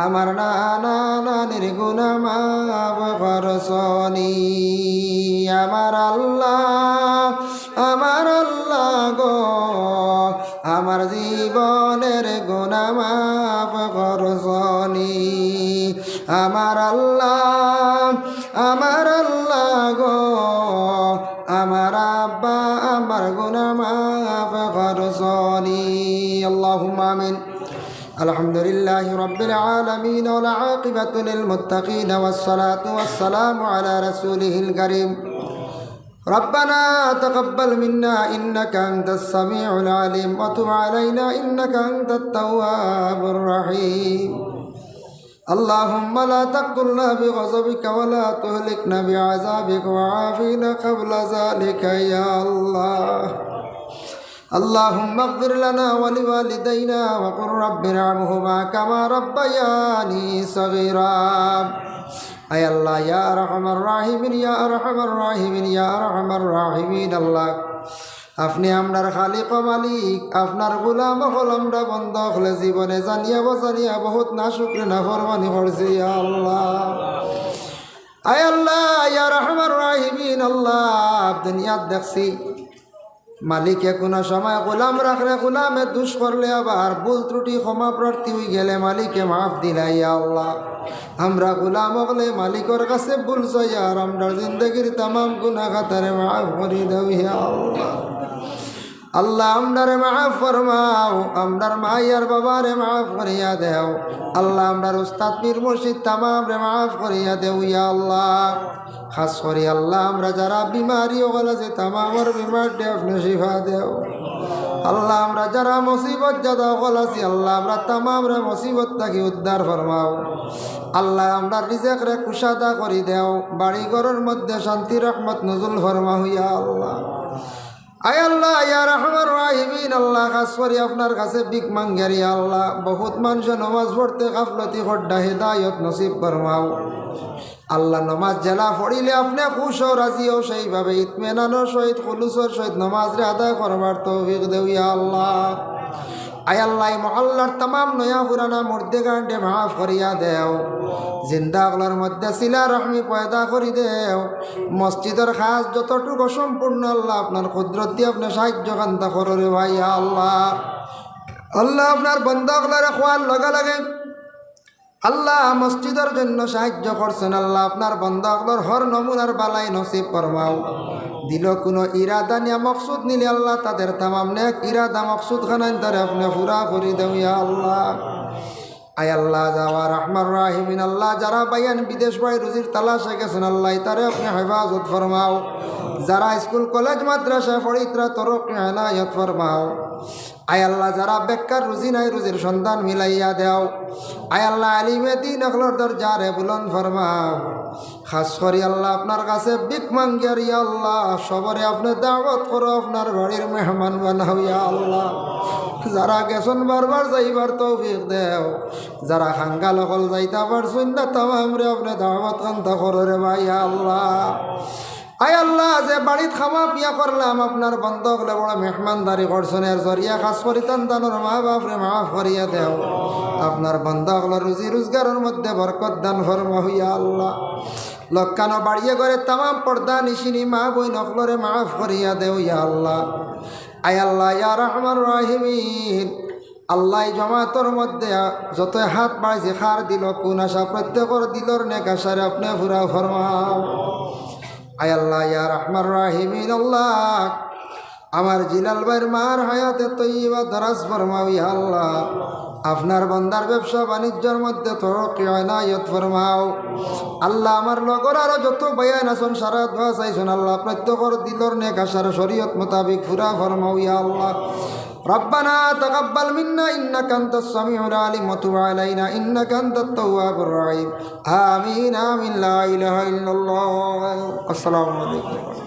আমার নানা নানির গুনা মাফ করছনি। আমার আল্লাহ, আমার আল্লাহ গো, আমার জীবনের গুনা মাফ করছনি। আমার আল্লাহ, আমার আল্লাহ গো, আমার আব্বা আমার গুনা মাফ করছনি। আল্লাহুম্মা আমিন। الحمد لله رب العالمين، والعاقبة للمتقين، والصلاة والسلام على رسوله الكريم. ربنا تقبل منا إنك أنت السميع العليم، وتب علينا إنك أنت التواب الرحيم. اللهم لا تقتلنا بغضبك ولا تهلكنا بعذابك وعافنا قبل ذلك يا الله. اللهم اغفر لنا ولوالدينا وقل رب ارحمهما كما ربياني صغيرا. আয় আল্লাহ, ইয়া আরহামার রাহিমিন, ইয়া আরহামার রাহিমিন, ইয়া আরহামার রাহিমিন, আল্লাহ, আপনে আমরার খালিক ও মালিক, আপনার গোলাম অকল আমরা বন্দা অকলে জীবনে জানিয়া অজানিয়া বহুত নাশুকরি নাফরমানি করছি, ইয়া আল্লাহ। আয় আল্লাহ, ইয়া আরহামার রাহিমিন, আল্লাহ, দুনিয়াত দেখছি, মালিকে কুনু সময় গোলাম রাখলে, গোলামে দুষ করলে, আবার ভুল ত্রুটি ক্ষমা প্রার্থী অইগেলে মালিকে মাফ দিলা, ইয়া আল্লাহ। আমরা গোলাম অকলে মালিকর কাছে ভুল চাই, আর আমরার জিন্দেগির তামাম গুনা খাতারে মাফ করি দেও, ইয়া আল্লাহ। আল্লাহ, আমরারে মাফ ফরমাও, আমরার মা আর বাবারে মাফ করিয়া দেও। আল্লাহ, আমরার উস্তাদ পীর মুর্শিদ তামামরে মাফ করিয়া দেও, ইয়া আল্লাহ। খাস করি আল্লাহ, আমরা যারা বিমারি অকল আছি, তামামর বিমাররে আপনে শিফা দেও। আল্লাহ, আমরা যারা মুসিবত জাদা অকল আছি, আল্লাহ, আমরা তামামরে মুসিবত থাকি উদ্ধার ফরমাও। আল্লাহ, আমরার রিজেকরে কুশাদা করি দেও, বাড়ি ঘরর মধ্যে শান্তি রহমত নুজুল ফরমাও, ইয়া আল্লাহ। আয় আল্লাহ, ইয়া আরহামার রাহিমিন, আল্লাহ, খাস করি আপনার কাছে ভিক মাঙ্গের, ইয়া আল্লাহ, বহুত মানষে নমাজ পড়তে গাফলতি কররা, হেদায়ত নসিব ফরমাও। আল্লাহ, নমাজ যেলা পড়িলে আপনে খুশ অও, রাজি অও, সেইভাবে ইতমিনানর সহিত, খুলুসর সহিত নমাজরে আদায় করবার তৌফিক দেও, ইয়া আল্লাহ। আয় আল্লাহ, এই মহল্লার তামাম নয়া পুরানা মুর্দেগানরে মাফ করিয়া দেও, জিন্দা অকলর মধ্যে সিলা রহমি পয়দা করি দেও। মসজিদর কাজ যতটুকু অসম্পূর্ণ, আল্লাহ, আপনার কুদরত দি আপনে সাহায্য কান্তা করো রে ভাই, ইয়া আল্লাহ। আল্লাহ, আপনার বন্দা অকলরে খোয়ার লগে লগে আল্লাহ, মসজিদর জন্য সাহায্য করছইন, আল্লাহ, আপনার বন্দা অকলর হর নমুনার বালাই নসিব ফরমাও। দিলো কুনু ইরাদা নিয়া মকসুদ নিলে, আল্লাহ, তাদের তামাম নেক ইরাদা মকসুদ খানাইন তারে আপনে পুরা করি দেও, ইয়া আল্লাহ। আয় আল্লাহ, ইয়া আরহামার রাহিমিন, আল্লাহ, যারা ভাইয়াইন বিদেশ বায় রুজির তালাশে গেছইন, আল্লাহ, তারে আপনে হেফাজত ফরমাও। যারা স্কুল, কলেজ, মাদ্রাসা পড়িত্রা, তরক্কি এনায়েত ফরমাও। আয় আল্লাহ, যারা বেকার, রুজি নাই, রুজির সন্ধান মিলাইয়া দেও। আয় আল্লাহ, আলিমে দিন অকলর দরজারে বুলন্দ ফরমাও। খাস করি আল্লাহ, আপনার কাছে ভিক মাঙ্গিয়ার, ইয়া আল্লাহ, সবরে আপনে দাওয়াত করো, আপনার বাড়ির মেহমান বানাও, ইয়া আল্লাহ। যারা গেছইন বারবার যাইবার তৌফিক দেও, যারা কাঙ্গাল অকল যাইতা পারছইন না, তামামরে আপনে দাওয়াত কান্তা করো রে ভাই, ইয়া আল্লাহ। আয় আল্লাহ, যে বাড়িত খাওয়া বিয়া করলাম, আপনার বন্দা অকলে বড় মেহমানদারি করছইন, এর জরিয়া খাস করি তান তানর মা বাপরে মাফ করিয়া দেও। আপনার বন্দা অকলর রুজি রুজগারর মধ্যে বরকত দান ফরমাও, ইয়া আল্লাহ। লক্কানো বাড়িয়ে ঘরে তামাম পর্দানিশিন মা বইন অকলরে মাফ করিয়া দেও, ইয়া আল্লাহ। আয় আল্লাহ, ইয়া আরহামার রাহিমিন, আল্লাহ, এই জমাতর মধ্যে যত হাত বাড়াইছে, কার দিলো কুন আশা, প্রত্যেকর দিলর নেক আশারে আপনে পুরা ফরমাও। আয় আল্লাহ, ইয়া আরহামার রাহিমিন, আল্লাহ, আমার জিলাল ভাইর মার হায়াতে তৈয়বা দারাজ ফরমাও, ইয়া আল্লাহ। আপনার বন্দার ব্যবসা বাণিজ্যর মধ্যে তরক্কি এনায়েত ফরমাও। আল্লাহ, আমার লগর আরো যত ভাইয়াইন আছইন, সারা দোয়া চাইছইন, আল্লাহ, প্রত্যেকর দিলর নেক আশারে শরীয়ত মোতাবিক পুরা ফরমাও, ইয়া আল্লাহ। ربنا تقبل منا إنك أنت السميع العليم وتب علينا إنك أنت التواب الرحيم. آمين، آمين، لا إله إلا الله. السلام عليكم.